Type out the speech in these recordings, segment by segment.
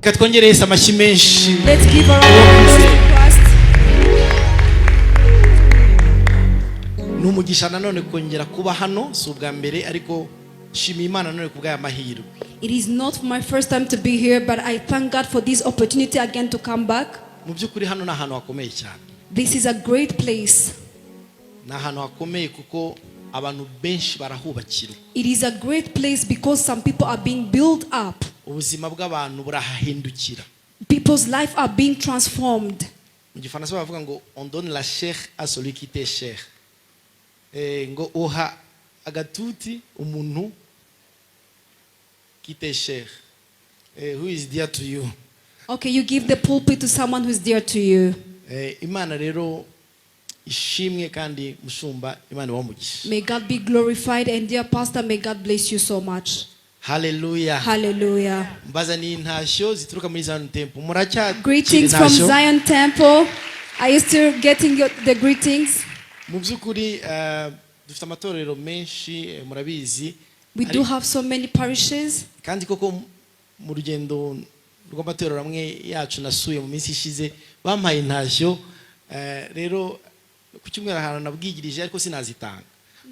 Reka twongere Yesu amashyi menshi. Let's give a round of applause to Christ. Ni umugisha nanone kongera kuba hano. Si ubwa mbere, ariko shimiye Imana nanone ku bw'aya mahirwe. It is not my first time to be here, but I thank God for this opportunity again to come back. Mu by'ukuri hano ni ahantu hakomeye cyane. This is a great place. Ni ahantu hakomeye kuko abantu benshi barahubakirwa. It is a great place because some people are being built up. Ubuzima bw'abantu burahahindukira. People's life are being transformed. Mu Gifaransa bavuga ngo "On donne la chair à celui qui t'est cher." Ngo uha agatuti umuntu qui t'est cher, who is dear to you. Okay, you give the pulpit to someone who is dear to you. Imana rero ishimwe, kandi mushumba, Imana ibahe umugisha. May God be glorified, and dear pastor, may God bless you so much. Haleluya. Hallelujah. Mbazaniye intashyo zituruka muri Zion Temple. Muracyakira Greetings from intashyo? Zion Temple. Are you still getting the greetings? Mu by'ukuri dufite amatorero menshi, murabizi. We do have so many parishes. Kandi koko mu rugendo rw'amatorero amwe yacu nasuye mu minsi ishize, bampaye intashyo. Rero ku cyumweru ahantu nabwigirije, ariko sinazitanga.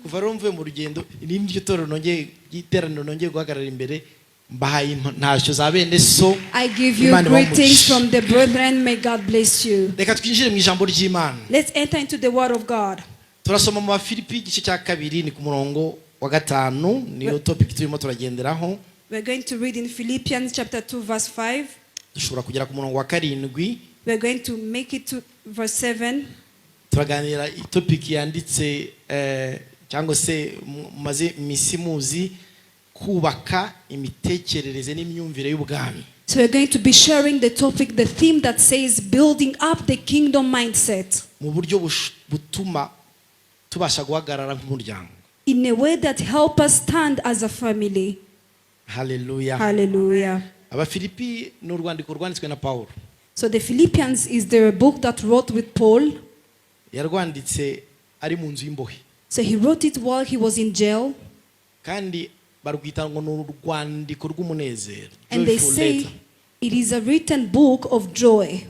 Kuva rero mvuye mu rugendo, iri ni ryo torero nongeye, iteraniro nongeye guhagarara imbere, mbahaye intashyo za bene so. I give you Imana ibahe greetings umugisha. from the brethren. May God bless you. Reka twinjire mu ijambo ry'Imana. Let's enter into the word of God. Turasoma mu Bafilipi igice cya kabiri, ni ku murongo wa 5, niyo topic turimo turagenderaho. We're going to read in Philippians chapter 2, verse 5. Dushobora kugera ku murongo wa 7. We're going to make it to verse 7. Turaganira itopic yanditse cyangwa se mumaze iminsi muzi, kubaka imitekerereze n'imyumvire y'ubwami. So we're going to be sharing the topic, the theme that says building up the kingdom mindset mu buryo butuma tubasha guhagarara nk'umuryango. In a way that help us stand as a family. Haleluya. Hallelujah. Abafilipi ni urwandiko rwanditswe na Paul. So the Philippians is the book that wrote with Paul. Yarwanditse ari mu nzu y'imbohe. So he wrote it while he was in jail. Kandi barwita ngo ni urwandiko rw'umunezero, And they joyful say letter. It is a written book of joy.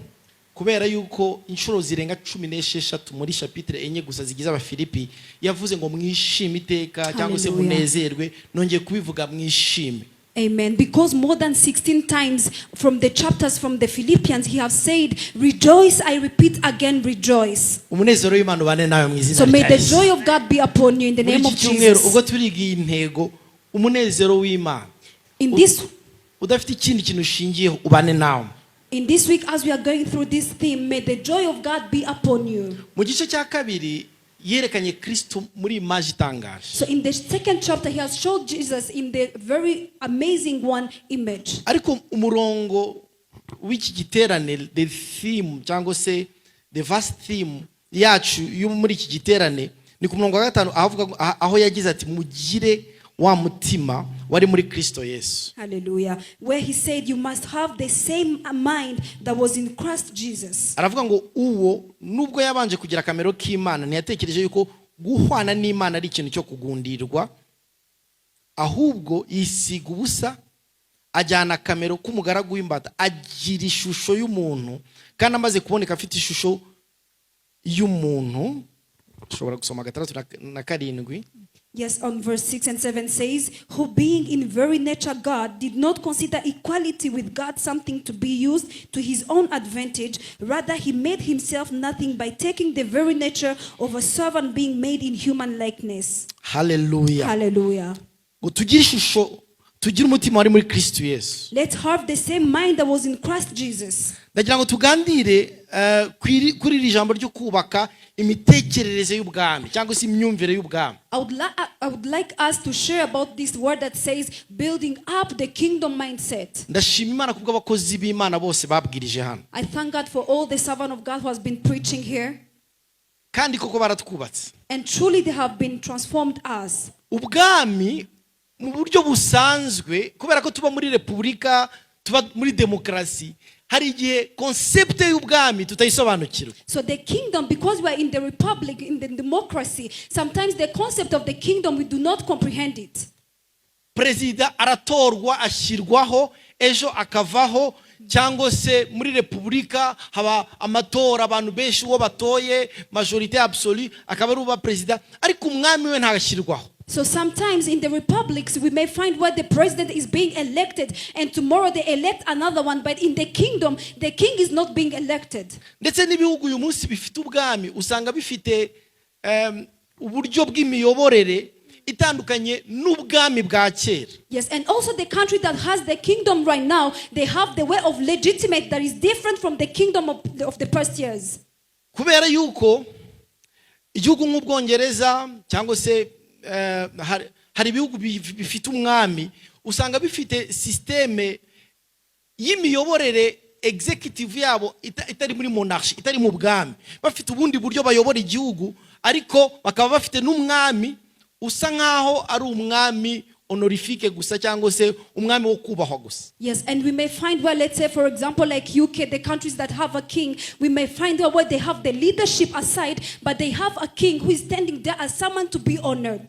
Kubera yuko inshuro zirenga 16 muri chapitre enye gusa zigize Abafilipi yavuze ngo mwishime iteka, cyangwa se Hallelujah. munezerwe. Nongeye kubivuga, mwishime. Amen. Because more than 16 times from the chapters from the Philippians, he has said, "Rejoice," I repeat again, rejoice. Umunezero w'Imana ubane nawe mu izina So may rya the Yesu. Joy of God be upon you in the Muri name iki of cyumweru Jesus. ubwo turiga iyi ntego, umunezero w'Imana In this, udafite ikindi kintu ushingiyeho ubane nawe. In this week, as we are going through this theme, may the joy of God be upon you. Mu gice cya kabiri yerekanye Kristo muri image itangaje. So in the second chapter, he has showed Jesus in the very amazing one image. Ariko umurongo w'iki giterane, the theme cyangwa se the verse theme yacu yo muri iki giterane, ni ku murongo wa 5, aho avuga aho yagize ati mugire wa mutima wari muri Kristo Yesu. Hallelujah. Where he said, "You must have the same mind that was in Christ Jesus." Aravuga ngo uwo nubwo yabanje kugira akamero k'Imana, ntiyatekereje yuko guhwana n'Imana ari ikintu cyo kugundirwa, ahubwo yisiga ubusa, ajyana akamero k'umugaragu w'imbata, agira ishusho y'umuntu. Kandi amaze kuboneka afite ishusho y'umuntu, ushobora gusoma 6 na 7. Yes, on verse 6 and 7 says, "Who being in very nature God, did not consider equality with God something to be used to his own advantage. Rather, he made himself nothing by taking the very nature of a servant, being made in human likeness." Haleluya. Hallelujah. Ngo tugire ishusho, tugire umutima wari muri Kristo Yesu. Let's have the same mind that was in Christ Jesus. Ndagira ngo tugandire kuri iri jambo ryo kubaka imitekerereze y'ubwami cyangwa se imyumvire y'ubwami. I would like us to share about this word that says building up the kingdom mindset. Ndashima Imana kubw'abakozi b'Imana bose babwirije hano. I thank God for all the servant of God who has been preaching here. Kandi koko baratwubatse. And truly they have been transformed us. Ubwami mu buryo busanzwe, kubera ko tuba muri repubulika, tuba muri demokarasi, hari igihe concept y'ubwami tutayisobanukirwa. So the kingdom, because we are in the republic, in the democracy, sometimes the concept of the kingdom, we do not comprehend it. Perezida aratorwa, ashyirwaho, ejo akavaho. Cyangwa se muri repubulika haba amatora, abantu benshi uwo batoye, majorité absolue, akaba ari uba perezida, ariko umwami we ntagashyirwaho. So sometimes in the republics, we may find where the president is being elected, and tomorrow they elect another one. But in the kingdom, the king is not being elected. Ndetse n'ibihugu uyu munsi bifite ubwami usanga bifite uburyo bw'imiyoborere itandukanye n'ubwami bwa kera. Yes, and also the country that has the kingdom right now, they have the way of legitimate that is different from the kingdom of the past years. Kubera yuko igihugu nk'Ubwongereza cyangwa se hari ibihugu bifite umwami, usanga bifite système y'imiyoborere executive yabo itari muri monarchy, itari mu bwami. Bafite ubundi buryo bayobora igihugu, ariko bakaba bafite n'umwami usa nk'aho ari umwami honorifique gusa cyangwa se umwami wo kubahwa gusa. Yes, and we may find where, let's say, for example, like UK, the countries that have a king, we may find where they have the leadership aside, but they have a king who is standing there as someone to be honored.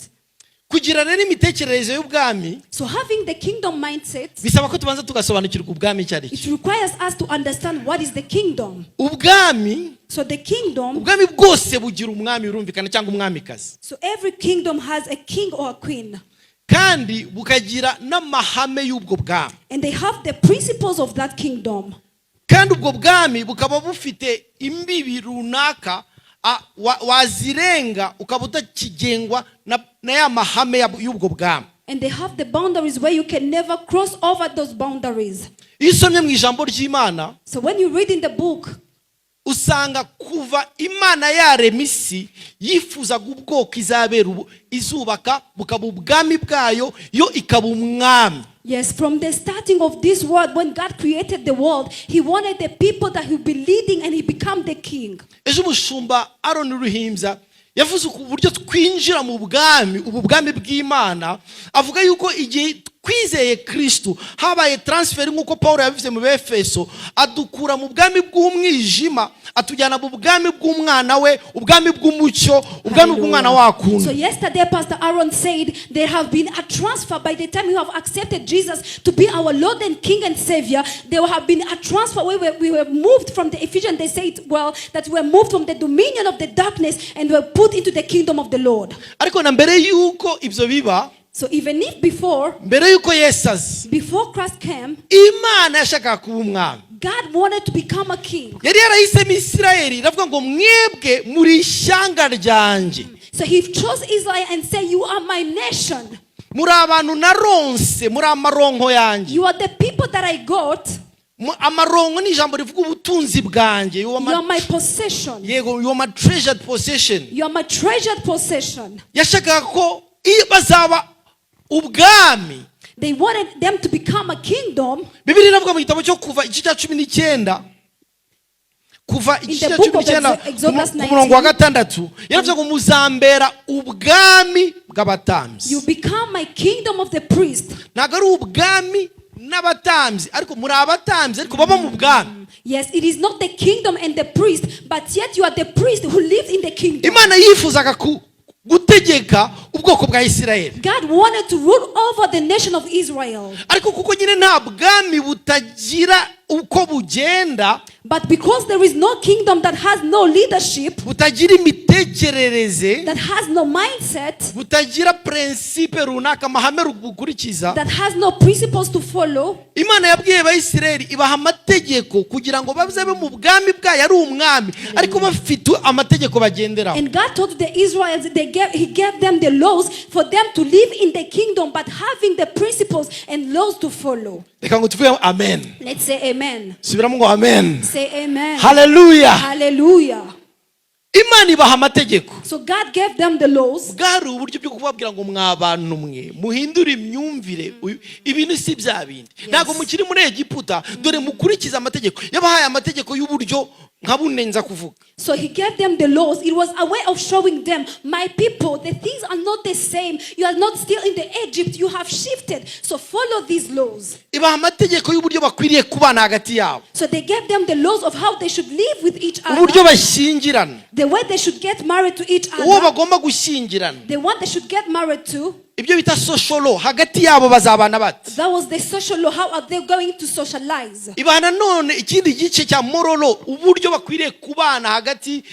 Kugira rero imitekerereze y'ubwami So having the kingdom mindset, bisaba ko tubanza tugasobanukirwa ubwami icyo ari it cyo. Requires us to understand what is the kingdom. Ubwami, So the kingdom, ubwami bwose bugira umwami, birumvikana, cyangwa umwamikazi. So every kingdom has a king or a queen. Kandi bukagira n'amahame y'ubwo bwami. And they have the principles of that kingdom. Kandi ubwo bwami bukaba bufite imbibi runaka wazirenga ukaba utakigengwa na ya mahame y'ubwo bwami. And they have the boundaries where you can never cross over those boundaries. Iyo usomye mu ijambo ry'Imana, So when you read in the book, usanga kuva Imana yarema isi yifuzaga ubwoko izabera izubaka bukaba ubwami bwayo, yo ikaba umwami. Yes, from the starting of this world, when God created the world, He wanted the people that He would be leading and He become the king. Ejo umushumba Aron Ruhimbya yavuze ku buryo twinjira mu bwami, ubu bwami bw'Imana, avuga yuko igihe twizeye Kirisitu habaye transfer, nk'uko Paul yabivuze mu Befeso, adukura mu bwami bw'umwijima atujyana mu bwami bw'umwana we, ubwami bw'umucyo, ubwami bw'umwana Hallelujah. So wakunda. Yesterday, Pastor Aaron said there have been a transfer. By the time you have accepted Jesus to be our Lord and King and Savior, there have been a transfer where we were moved from the Ephesians. They say it well, that we were moved from the dominion of the darkness and were put into the kingdom of the Lord. Ariko na mbere y'uko ibyo biba, So even if before, mbere y'uko Yesu aza, before Christ came, Imana yashakaga kuba umwami. God wanted to become a king. Yari yarahisemo Isirayeli, iravuga ngo mwebwe muri ishyanga ryanjye. So he chose Israel and said, "You are my nation." Muri abantu naronse, muri amaronko yanjye. "You are the people that I got." Amaronko ni ijambo rivuga ubutunzi bwanjye. You are "You are my possession." Yego, you are my treasured possession. "You are my treasured possession." Yashakaga ko iyo bazaba ubwami. They wanted them to become a kingdom. Bibiliya iravuga mu gitabo cyo Kuva igice cya 19, Kuva igice The cya book cumi of n'icyenda Exodus ku murongo wa 19, gatandatu, yaravuze ngo muzambera ubwami bw'abatambyi. "You become my kingdom of the priest." Ntabwo ari ubwami n'abatambyi, ariko muri abatambyi ariko baba mu bwami. Yes, it is not the kingdom and the priest, but yet you are the priest who lives in the kingdom. Imana yifuzaga gutegeka ubwoko bwa Isirayeli. God wanted to rule over the nation of Israel. Ariko kuko nyine nta bwami butagira uko bugenda, But because there is no kingdom that has no leadership, butagira imitekerereze, that has no mindset, butagira principe runaka, amahame bukurikiza, that has no principles to follow, Imana yabwiye Abayisirayeli ibaha amategeko kugira ngo bazabe mu bwami bwayo ari umwami, ariko bafite amategeko bagenderaho. And God told the Israelites, He gave them the laws for them to live in the kingdom, but having the principles and laws to follow. Reka ngo tuvuge amen. Let's say amen. Subiramo ngo amen. Say amen. Haleluya. Hallelujah. Imana ibaha amategeko. So God gave them the laws. Bwari uburyo bwo kubabwira ngo mwa bantu mwe muhindure imyumvire, ibintu si bya bindi, ntabwo mukiri muri Egiputa, dore mukurikize amategeko. Yabahaye amategeko y'uburyo nka bune nza kuvuga. So he gave them the laws. It was a way of showing them, "My people, the things are not the same. You are not still in the Egypt. You have shifted. So follow these laws." Ibaha amategeko y'uburyo bakwiriye kubana hagati yabo, So they gave them the laws of how they should live with each uburyo other, bashyingirana, the way they should get married to each Uwo other, bagomba gushyingirana, the one they should get married to, ibyo bita social law, hagati yabo bazabana bate? That was the social law. How are they going to socialize? Ibaha nanone ikindi gice cya moral law, uburyo bakwiriye kubana hagati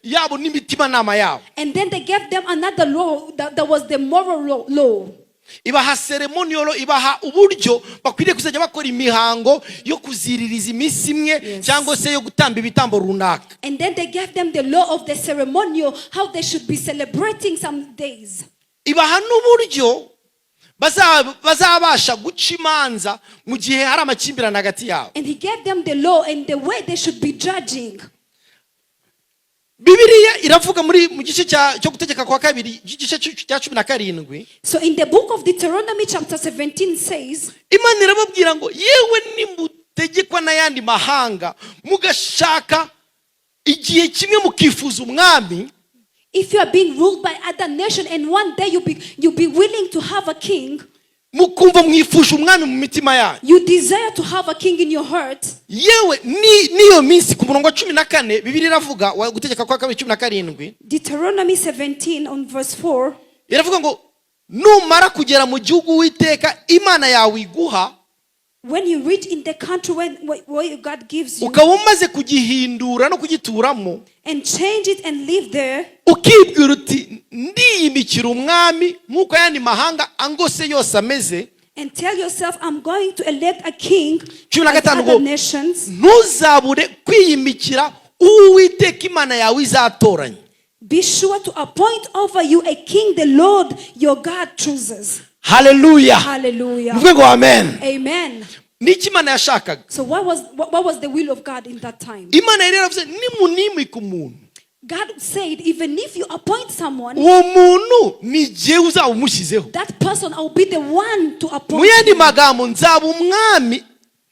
yabo n'imitimanama yabo. And then they gave them another law that was the moral law. Ibaha ceremonial law, ibaha uburyo bakwiriye kuzajya bakora imihango yo kuziririza iminsi imwe cyangwa se yo gutamba ibitambo runaka. And then they gave them the law of the ceremonial, how they should be celebrating some days. Ibaha n'uburyo bazabasha guca imanza mu gihe hari amakimbirane hagati yabo. And he gave them the law and the way they should be judging. Bibiliya iravuga muri mu gice cyo Gutegeka kwa Kabiri, igice cya 17. So in the book of Deuteronomy, chapter 17 says, Imana irababwira ngo yewe nimutegekwa n'ayandi mahanga, mugashaka igihe kimwe mukifuza umwami, if you are being ruled by other nation and one day you be willing to have a king, mukumva mwifuje umwami mu mitima yanyu, you desire to have a king in your heart, yewe n'iyo minsi, ku murongo wa 14 Bibiliya iravuga, wa Gutegeka kwa Kabiri 17, Deuteronomy 17 on verse 4, iravuga ngo numara kugera mu gihugu Uwiteka Imana yawe iguha, when you reach in the country where God gives you ukaba umaze kugihindura no kugituramo, and change it and live there, ukibwira uti ndiyimikira umwami nk'uko ayandi mahanga angose yose ameze, and tell yourself, "I'm going to elect a king Cumi na as gatanu other ngo nations," ntuzabure kwiyimikira uwo Uwiteka Imana yawe izatoranya. Be sure to appoint over you a king the Lord your God chooses. Haleluya. Hallelujah. Muvuge ngo amen. Amen. Niki Imana yashakaga? So what was the will of God in that time? Imana yari yaravuze nimunimika umuntu, God said, even if you appoint someone, uwo muntu ni jyewe uzaba umushyizeho. That person, I will be the one to Mu appoint yandi him. Magambo, nzaba umwami,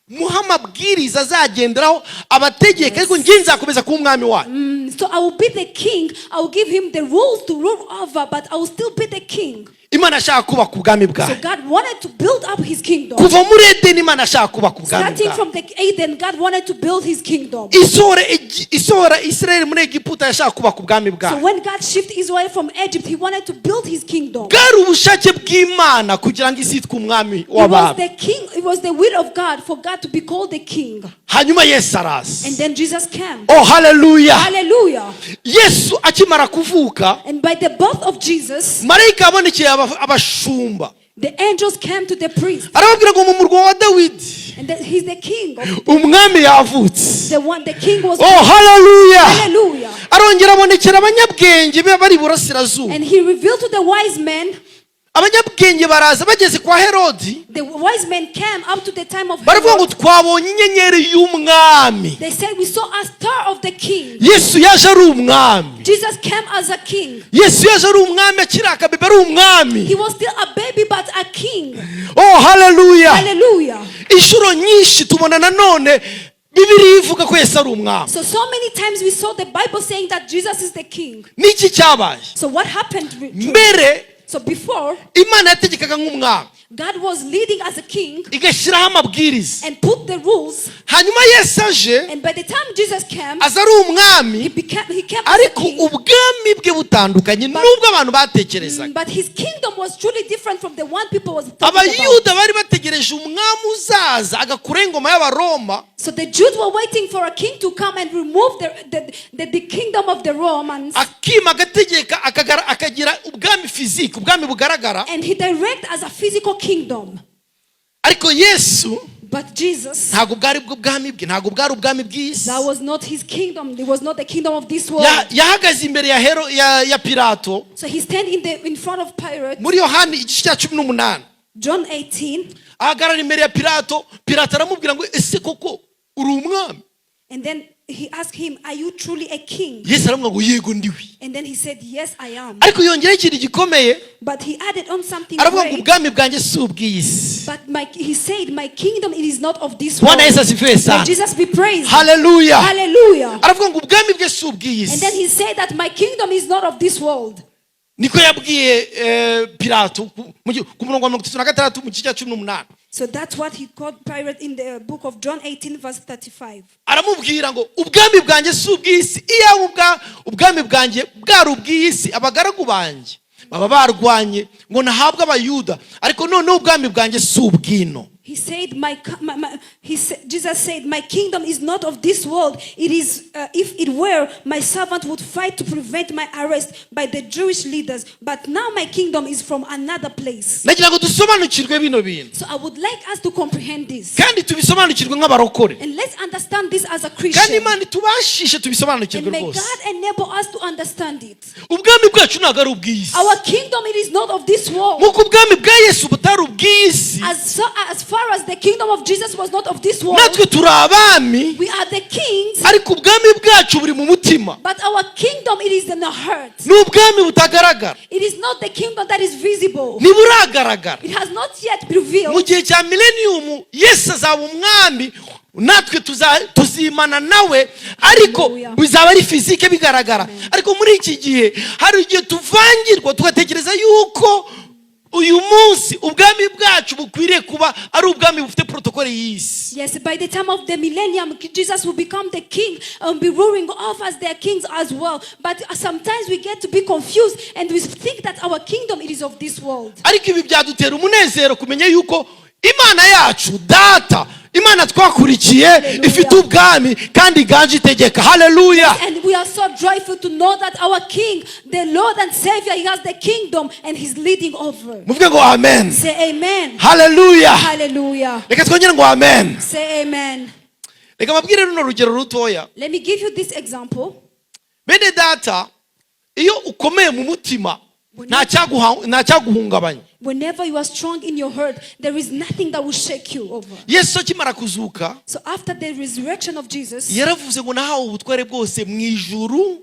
muha amabwiriza azagenderaho abategeka, ariko njye nzakomeza kuba umwami wanyu. So I will be the king. I will give him the rules to rule over, but I will still be the king. Imana ashaka kubaka ubwami So bwayo. God wanted to build up his kingdom. Kuva muri Edeni Imana ashaka kubaka ubwami Starting bwayo. from the Eden, God wanted to build his kingdom. Isohora Israel muri Egiputa yashaka kubaka ubwami So bwayo. when God shifted Israel from Egypt, he wanted to build his kingdom. Bwari ubushake bw'Imana kugira ngo izitwe umwami It was w'abami. the king, it was the will of God for God to be called the king. Hanyuma Yesu araza. And then Jesus came. Oh, haleluya. Hallelujah. Yesu akimara kuvuka, And by the birth of Jesus, marayika yabonekeye abashumba, the angels came to the priest. Arababwira ngo mu murwa wa Dawidi And that he's the king of umwami yavutse. the one, the king was. Oh, haleluya. Hallelujah. Arongera abonekera abanyabwenge bari iburasirazuba. And he revealed to the wise men, Abanyabwenge baraza bageze kwa Herodi, the wise men came up to the time of baravuga ngo Herod. twabonye inyenyeri y'umwami. They said, "We saw a star of the king." Yesu yaje ari umwami. Jesus came as a king. Yesu yaje ari umwami, akiri akabebe ari umwami. He was still a baby, but a king. Oh, haleluya. Hallelujah. Inshuro nyinshi tubona nanone Bibiliya ivuga ko Yesu ari umwami. So many times we saw the Bible saying that Jesus is the king. Niki cyabaye? So, what happened? Mbere, So, before, Imana yategekaga nk'umwami, God was leading as a king igashyiraho amabwiriza. And put the rules. Hanyuma Yesu aje, And by the time Jesus came, aza ari umwami, he came as a ariko king. Ubwami bwe butandukanye n'ubwo abantu batekerezaga. But his kingdom was truly different from the one people was talking about. Abayuda bari bategereje umwami uzaza agakuraho ingoma y'Abaroma, So the Jews were waiting for a king to come and remove the kingdom of the Romans. Akima agategeka akagira ubwami physique, ubwami bugaragara. And he direct as a physical kingdom. Ariko Yesu, But Jesus, ntabwo bwari bwo bwami bwe, ntabwo bwari ubwami bw'isi. That was not his kingdom. It was not the kingdom of this world. Yahagaze imbere ya Hero ya Pilato. So he stand in front of Pilate. Muri Yohani igice cya 18, John 18, ahagarara imbere ya Pilato. Pilato aramubwira ngo ese koko uri umwami? And then he asked him, "Are you truly a king?" Yesu aramubwira ngo yego ndiwe. And then he said, "Yes, I am." Ariko yongeraho ikintu gikomeye. But he added on something Aravuga ngo great. ubwami bwanjye si ubw'iyi si. But he said, "My kingdom, it is not of this world." Bwana Yesu asifiwe May sana. Jesus be praised. Haleluya. Hallelujah. Aravuga ngo ubwami bwe si ubw'iyi And then si. he said that my kingdom is not of this world. Niko yabwiye Pilato ku murongo wa 36 mu gice cya 18. So that's what he called Pilate in the book of John 18, verse 35. Aramubwira ngo ubwami bwanjye si ubw'isi. Iyaba ubwami bwanjye bwari ubw'isi, abagaragu banjye baba barwanye ngo ntahabwe Abayuda, ariko noneho ubwami bwanjye si ubw'ino. He said, my, my, my, he said, Jesus said, "My kingdom is not of this world. If it were, my servant would fight to prevent my arrest by the Jewish leaders. But now my kingdom is from another place." Nagira ngo dusobanukirwe bino bintu. So I would like us to comprehend this. Kandi tubisobanukirwe nk'abarokore. And let's understand this as a Kandi Christian. Imana itubashishe tubisobanukirwe And may rwose. God enable us to understand it. Ubwami bwacu ntabwo ari ubw'isi. Our kingdom, it is not of this world. Nk'uko ubwami bwa Yesu butari ubw'isi, As far as the kingdom of Jesus was not of this world, natwe turi abami, we are the kings, ariko ubwami bwacu buri mu mutima. But our kingdom, it is in the heart. Ni ubwami butagaragara. It is not the kingdom that is visible. Ntiburagaragara. It has not yet been Mu revealed. gihe cya millennium Yesu azaba umwami, natwe tuzimana nawe, ariko Hallelujah. bizaba ari physique bigaragara. Ariko muri iki gihe hari igihe tuvangirwa tugatekereza yuko uyu munsi ubwami bwacu bukwiriye kuba ari ubwami bufite protocole y'isi. Yes, by the time of the millennium, Jesus will become the king and be ruling over as their kings as well. But sometimes we get to be confused and we think that our kingdom, it is of this world. Ariko ibi byadutera umunezero kumenya yuko Imana yacu Data, Imana twakurikiye, Hallelujah. ifite ubwami kandi iganje itegeka. Haleluya. And we are so joyful to know that our King, the Lord and Savior, He has the kingdom and He's leading over. Muvuge ngo amen. Say amen. Haleluya. Hallelujah. Reka twongere ngo amen. Say amen. Reka mbabwire runo rugero rutoya. Let me give you this example. Bene Data, iyo ukomeye mu mutima, nta cyaguhungabanya. Whenever you are strong in your heart, there is nothing that will shake you over. Yesu akimara kuzuka, So after the resurrection of Jesus, yaravuze ngo nahawe ubutware bwose mu ijuru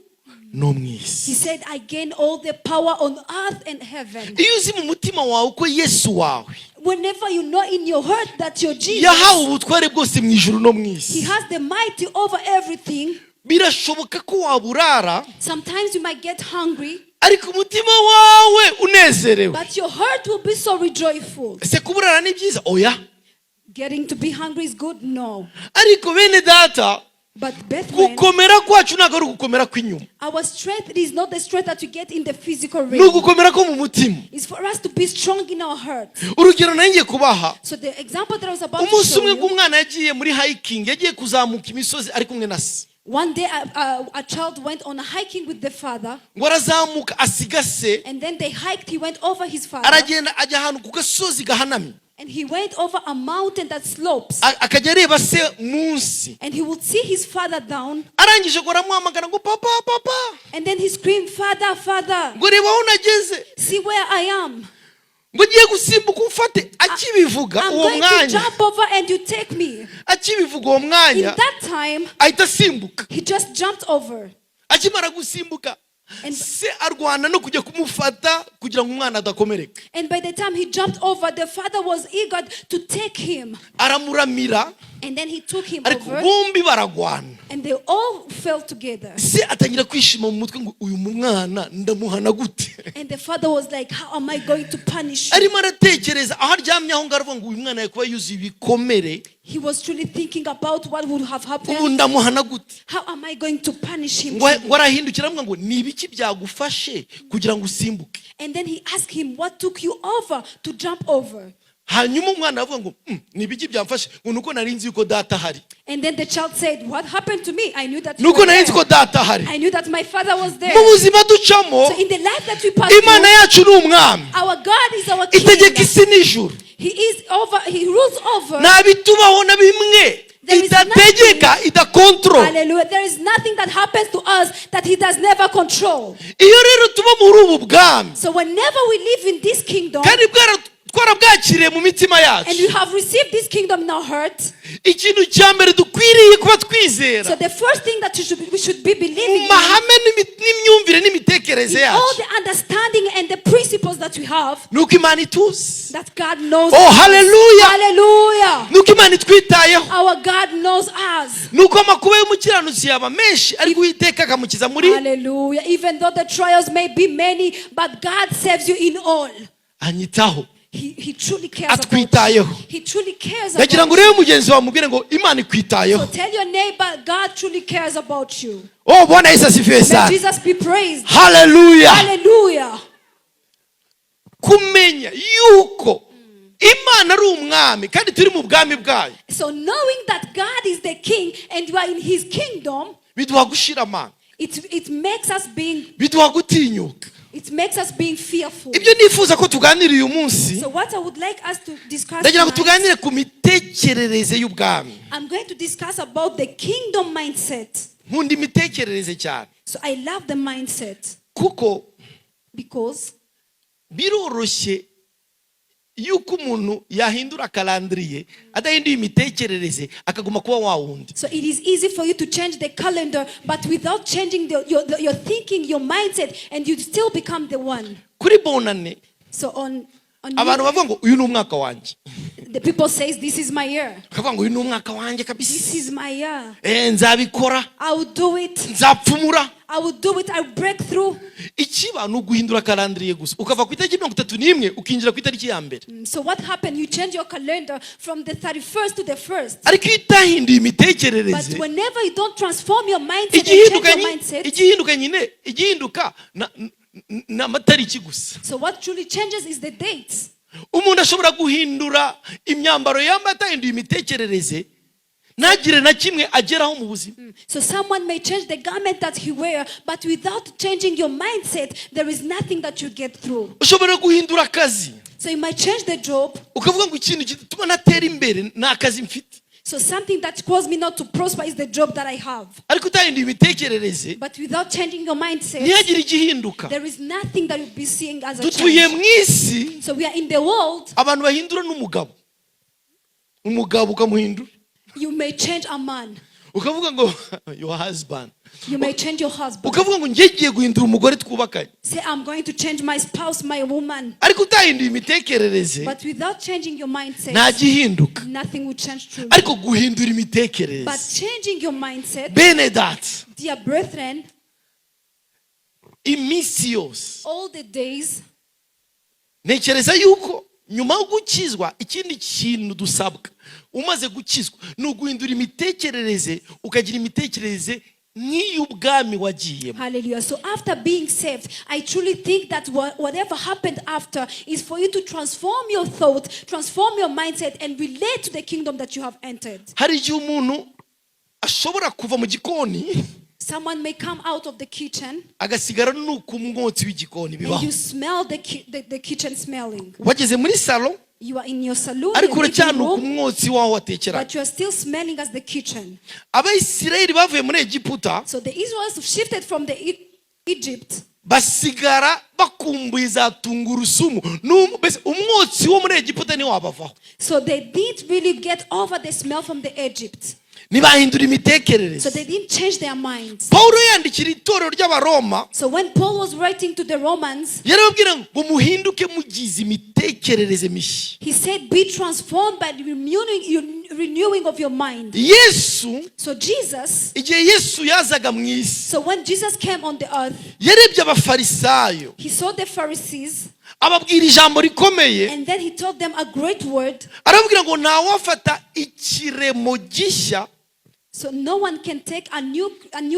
no mu isi. He said, "I gain all the power on earth and heaven." Iyo uzi mu mutima wawe ko Yesu wawe Whenever you know in your heart that your Jesus, yahawe ubutware bwose mu ijuru no mu He isi, has the mighty over everything. Birashoboka ko waburara, Sometimes you might get hungry, ariko umutima wawe unezerewe. But your heart will be so rejoiceful. Ese kuburara ni byiza? Oya. Getting to be hungry is good? No. Ariko bene Data, But brethren, gukomera kwacu ntabwo ari ugukomera kw'inyuma. Our strength is not the strength that you get in the physical Ni realm. ugukomera ko mu mutima. It's for us to be strong in our heart. Urugero nari ngiye kubaha, So the example that I was about to umunsi show umwe you, bw'umwana yagiye muri hiking, yagiye kuzamuka imisozi ari kumwe na se. One day a child went on a hiking with the father, Ngo arazamuka asiga se. And then they hiked. He went over his father, Aragenda ajya ahantu ku gasozi gahanamye. And he went over a mountain that slopes, akajya areba se munsi. And he would see his father down, Arangije ngo aramuhamagara ngo papa, papa. And then he screamed, "Father, Father, Ngo reba aho nageze. See where I am. Ngo ngiye gusimbuka umfate. Akibivuga I'm uwo going to mwanya, jump over and you take me." akibivuga uwo In mwanya, that time, ahita asimbuka. He just jumped over. Akimara gusimbuka, se arwana no kujya kumufata kugira ngo umwana adakomereka. And by the time he jumped over, the father was eager to take him. Aramuramira. And then he took him Ariko over, bombi baragwana. And they all fell together. Se atangira kwishima mu mutwe ngo uyu mwana ndamuhana gute? And the father was like, "How am I going to punish you?" Arimo aratekereza aho aryamye aho ngaho, aravuga ngo uyu mwana yakuba yuzuye ibikomere. He was truly thinking about what would have Ubu happened. ndamuhana gute? How am I going to punish him? Ngo arahindukira aramubwira ngo ni ibiki byagufashe kugira ngo usimbuke? And then he asked him, "What took you over to jump over?" Hanyuma umwana aravuga ngo ni ibiki byamfashe?" Ngo nuko nari nzi yuko data ahari. And then the child said, "What happened to me? I knew that you Nuko were nari nzi there. ko data ahari. I knew that my father was there." Mu buzima ducamo, So in the life that we pass Imana through, yacu ni umwami. Our God is our Itegeka king. isi n'ijuru. He is over, He rules over. Nta bitubaho na bimwe There is idategeka, idakontorora. Hallelujah. There is nothing that happens to us that He does never control. Iyo rero tuba muri ubu bwami, So whenever we live in this kingdom kandi twarabwakiriye mu mitima and we yacu, have received this kingdom in our heart, ikintu cya mbere dukwiriye kuba twizera, so the first thing that we should be mu believing in, mahame n'imyumvire n'imitekerereze in all yacu, the understanding and the principles that that we have, Ni uko Imana ituzi. That God knows Oh, us. hallelujah. Hallelujah. Ni uko Imana itwitayeho. Our God knows us. Ni uko amakuba y'umukiranutsi yaba menshi, ariko Uwiteka akamukiza muri. Hallelujah. Even though the trials may be many, but God saves you in all. Anyitaho. He truly cares about you. Atwitayeho. He truly cares Ndagira ngo about urebe you. mugenzi wawe, mubwire ngo Imana ikwitayeho. So tell your neighbor, God truly cares about you. Oh, Bwana Yesu asifiwe May sana. Jesus be praised. Haleluya. Hallelujah. Kumenya yuko Imana ari umwami kandi turi mu bwami bwayo, So knowing that God is the king and you are in his kingdom, biduha gushira amanga, it makes us being biduha gutinyuka. It makes us being fearful. Ibyo nifuza ko tuganira uyu munsi, So what I would like us to discuss ndagira ngo tonight, tuganire ku mitekerereze y'ubwami. I'm going to discuss about the kingdom mindset. Nkunda imitekerereze cyane, So I love the mindset kuko because biroroshye yuko umuntu yahindura calendrier adahinduye imitekerereze, akaguma kuba wa wundi. So it is easy for you to change the calendar, but without changing your thinking, your mindset, and you still become the one. Kuri Bonane, So on abantu bavuga ngo uyu ni umwaka wanjye. The people says, "This is my year." Bakavuga ngo uyu ni umwaka wanjye kabisa. This is my year. Eh, nzabikora. I will do it. Nzapfumura. I will do it. I will break through. Ikiba ni uguhindura calendrier gusa, ukava ku itariki 31 ukinjira ku itariki ya mbere. So what happened? You change your calendar from the 31st to the 1st. Ariko iyo utahinduye imitekerereze, But whenever you don't transform your mindset and change igihinduka your mindset, igihinduka nyine, igihinduka ni amatariki gusa. So what truly changes is the dates. Umuntu ashobora guhindura imyambaro yambaye, atahinduye imitekerereze, ntagire na kimwe ageraho mu buzima. So someone may change the garment that he wear, but without changing your mindset, there is nothing that you get through. Ushobora guhindura akazi, So you might change the job. Ukavuga ngo ikintu gituma natera imbere ni akazi mfite. So something that caused me not to prosper is the job that I have. Ariko utahinduye imitekerereze, But without changing your mindset, ntihagire igihinduka. There is nothing that you'll be seeing as a Dutuye change. mu isi So we are in the world. abantu bahindura n'umugabo, umugabo ukamuhindura, You may change a man. Ukavuga ngo your husband, You may change your husband. Ukavuga ngo njye ngiye guhindura umugore twubakanye. Say, "I'm going to change my spouse, my woman." Ariko utahinduye imitekerereze, But without changing your mindset, nta gihinduka. Nothing will change truly. Ariko guhindura imitekerereze, But changing your mindset, bene data, dear brethren, iminsi yose, all the days, ntekereza yuko nyuma yo gukizwa, ikindi kintu dusabwa umaze gukizwa ni uguhindura imitekerereze, ukagira imitekerereze nk'iy'ubwami wagiyemo. Hallelujah. So after being saved, I truly think that whatever happened after is for you to transform your thought, transform your mindset, and relate to the kingdom that you have entered. Hari igihe umuntu ashobora kuva mu gikoni, Someone may come out of the kitchen agasigara nuko umwotsi w'igikoni and bibaho. You smell the kitchen smelling. Wageze muri salon, You are in your saloon, ariko your living uracyanuka room, umwotsi w'aho watekeraga. But you are still smelling as the kitchen. Abayisirayeli bavuye muri Egiputa, So the Israelites shifted from the Egypt. Basigara bakumbuye za tungurusumu. Mbese umwotsi wo muri Egiputa ntiwabavaho. So they didn't really get over the smell from the Egypt. Ntibahindura So imitekerereze. They didn't change their minds. Pawulo yandikira itorero ry'Abaroma, So when Paul was writing to the Romans, yarababwira ngo muhinduke mugize imitekerereze mishya. He said, "Be transformed by the renewing of your mind." Yesu, So Jesus, igihe Yesu yazaga mu isi, so when Jesus came on the earth, yarebye Abafarisayo, he saw the Pharisees, ababwira ijambo rikomeye, and then he told them a great word. Arababwira ngo ntawafata ikiremo gishya So no one can take a new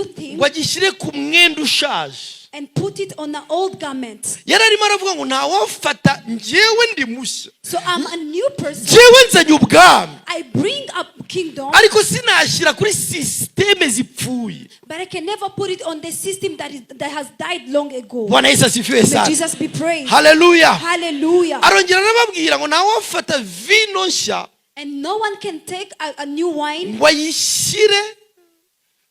thing ngo agishyire ku mwenda ushaje. And put it on an old garment. Yari arimo aravuga ngo ntawafata, njyewe ndi mushya, So I'm a new person. njyewe nzanye ubwami, I bring a kingdom, ariko sinashyira kuri système zipfuye. But I can never put it on the system that has died long ago. Bwana Yesu asifiwe May sana. Jesus be praised. Haleluya. Hallelujah. Arongera arababwira ngo ntawafata vino nshya And no one can take a new wine ngo ayishyire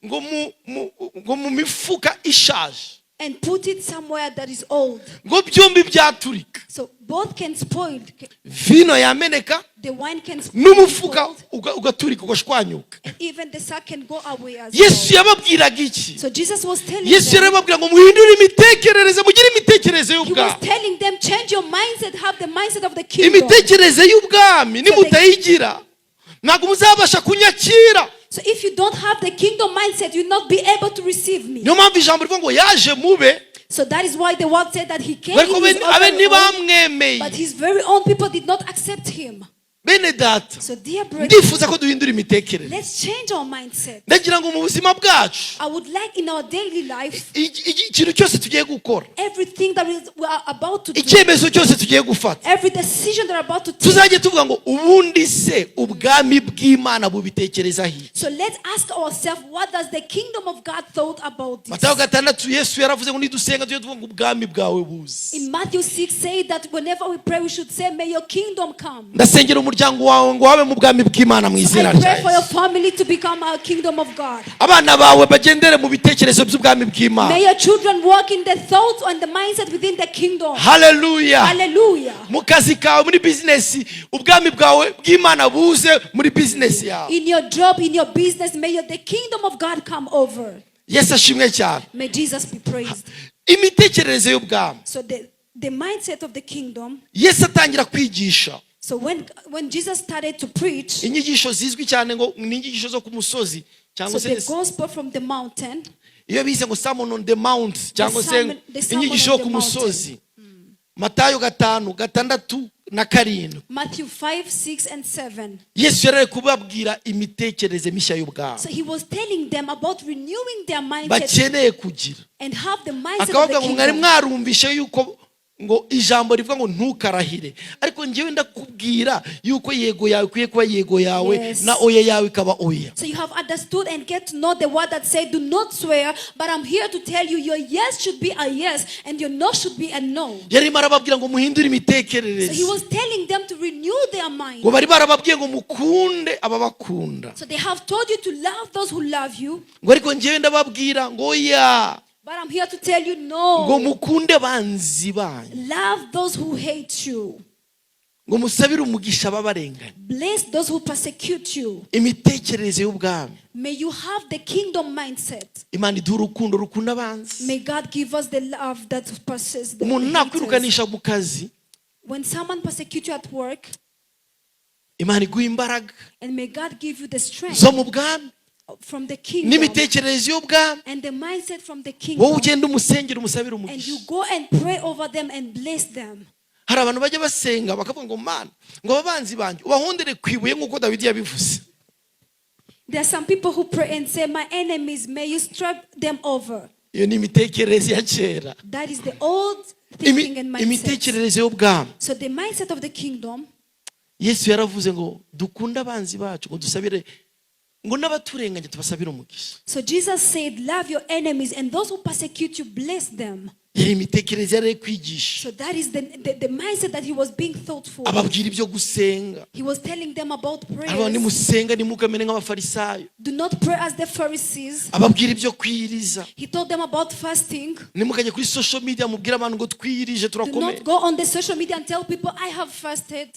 ngo mu mifuka ishaje. And put it somewhere that is old. Ngo byombi byaturika. So both can spoil. Vino yameneka, The wine can n'umufuka spoil, ugaturika, ugashwanyuka. and even the sack can go away as Yesu well. yababwiraga iki? So Jesus was telling Yesu them, yarababwira ngo muhindure imitekerereze, mugire imitekerereze he was y'ubwami. Telling them, change your mindset, have the mindset of the kingdom. Imitekerereze y'ubwami nimutayigira, ntabwo muzabasha kunyakira. So if you don't have the kingdom mindset, you'll not be able to receive me. Niyo mpamvu ijambo rivuga ngo yaje mube, So that is why the word said that he came ariko in his abe very own, ntibamwemeye. But his very own people did not accept him. Bene data, So dear brethren, ndifuza ko duhindura imitekerereze. Let's change our mindset. Ndagira ngo mu buzima bwacu, I would like in our daily life, ikintu cyose tugiye gukora, everything that we are about to do, icyemezo cyose tugiye gufata, every decision that we're about to take. Tuzajye tuvuga ngo ubundi se ubwami bw'Imana bubitekerezaho iki? So let's ask ourselves, what does the kingdom of God thought about this? Matayo 6, Yesu yaravuze ngo nidusenga tujye tuvuga ngo ubwami bwawe buze. In Matthew 6 say that whenever we pray, we should say, "May your kingdom come." Ndasengera umuryango wawe ngo wabe mu bwami bw'Imana mu izina I rya pray for your Yesu. Family to become our kingdom of God. Abana bawe bagendere mu bitekerezo by'ubwami bw'Imana. May your children walk in the thoughts and the mindset within the kingdom. Haleluya. Hallelujah. Mu kazi kawe, muri bizinesi, ubwami bwawe bw'Imana buze muri bizinesi yawe. In your job, in your business, may the kingdom of God come over. Yesu ashimwe cyane. May Jesus be praised. Imitekerereze y'ubwami. So the mindset of the kingdom. Yesu atangira kwigisha, So when Jesus started to preach, inyigisho zizwi cyane ngo ni inyigisho zo ku musozi cyangwa so se the gospel from the mountain, iyo bise ngo Sermon on the Mount cyangwa se the sermon inyigisho on yo the ku musozi, Matayo 5, 6 na 7. Matthew 5, 6, and 7. Yesu yari ari kubabwira imitekerereze mishya y'ubwami So he was telling them about renewing their mindset bakeneye kugira. And have the mindset of Akavuga the ngo mwari kingdom. mwarumvishe yuko ngo ijambo rivuga ngo ntukarahire, ariko njyewe ndakubwira yuko yego yawe ikwiye kuba yego yawe, Yes. na oya yawe ikaba oya. So you have understood and get to know the word that said, "Do not swear," but I'm here to tell you your yes should be a yes and your no should be a no. Yarimo arababwira ngo muhindure So he imitekerereze. Was telling them to renew their mind. Ngo bari barababwiye ngo mukunde ababakunda, So they have told you to love those who love you, ngo ariko njyewe ndababwira ngo oya, but I'm here to tell you ngo no. mukunde banzi banyu, Love those who hate you. Ngo musabire umugisha ababarenganya. Bless those who persecute you. Imitekerereze y'ubwami. May you have the kingdom mindset. Imana iduha urukundo rukunda abanzi. May God give us the love that persists the Umuntu haters. nakwirukanisha mu kazi, When someone persecutes you at work, Imana iguha imbaraga and may God give you the strength zo mu bwami from the kingdom n'imitekerereze y'ubwami, and the mindset from the wowe kingdom. ugenda umusengera, umusabire And you umugisha. Go and pray over them and bless them. Hari abantu bajya basenga bakavuga ngo Mana, ngo abanzi banjye ubahondere ku ibuye nk'uko Dawidi yabivuze. There are some people who pray and say, "My enemies, may you strike them over." Iyo ni imitekerereze ya kera. That is the old thinking and mindset. Imitekerereze y'ubwami. So the mindset of the kingdom, Yesu yaravuze ngo dukunde abanzi bacu, ngo dusabire, ngo n'abaturenganya tubasabire umugisha. So Jesus said, "Love your enemies and those who persecute you, bless them." Yari imitekerereze yari ari kwigisha. So that is the mindset that he was being thoughtful. Ababwira ibyo gusenga. He was telling them about Aravuga prayers. nimusenga ntimukamere nk'abafarisayo. Do not pray as the Pharisees. Ababwira ibyo kwiyiriza. He told them about fasting. Ntimukajye kuri social media mubwire abantu ngo twiyirije Do turakomeye. not go on the social media and tell people, "I have fasted."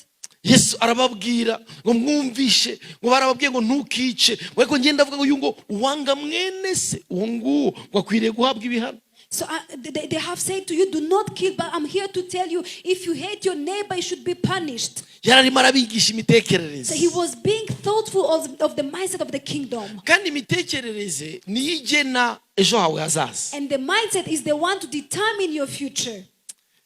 Yesu arababwira ngo mwumvishe ngo barababwiye ngo ntukice, ngo ariko ngenda avuga ngo uyu ngo uwanga mwene se, uwo nguwo ngo akwiriye guhabwa ibihano. So they have said to you, "Do not kill," but I'm here to tell you, if you hate your neighbor, you should be punished. Yari arimo arabigisha imitekerereze. So he was being thoughtful of the mindset of the kingdom. Kandi imitekerereze niyo igena ejo hawe hazaza. And the mindset is the one to determine your future.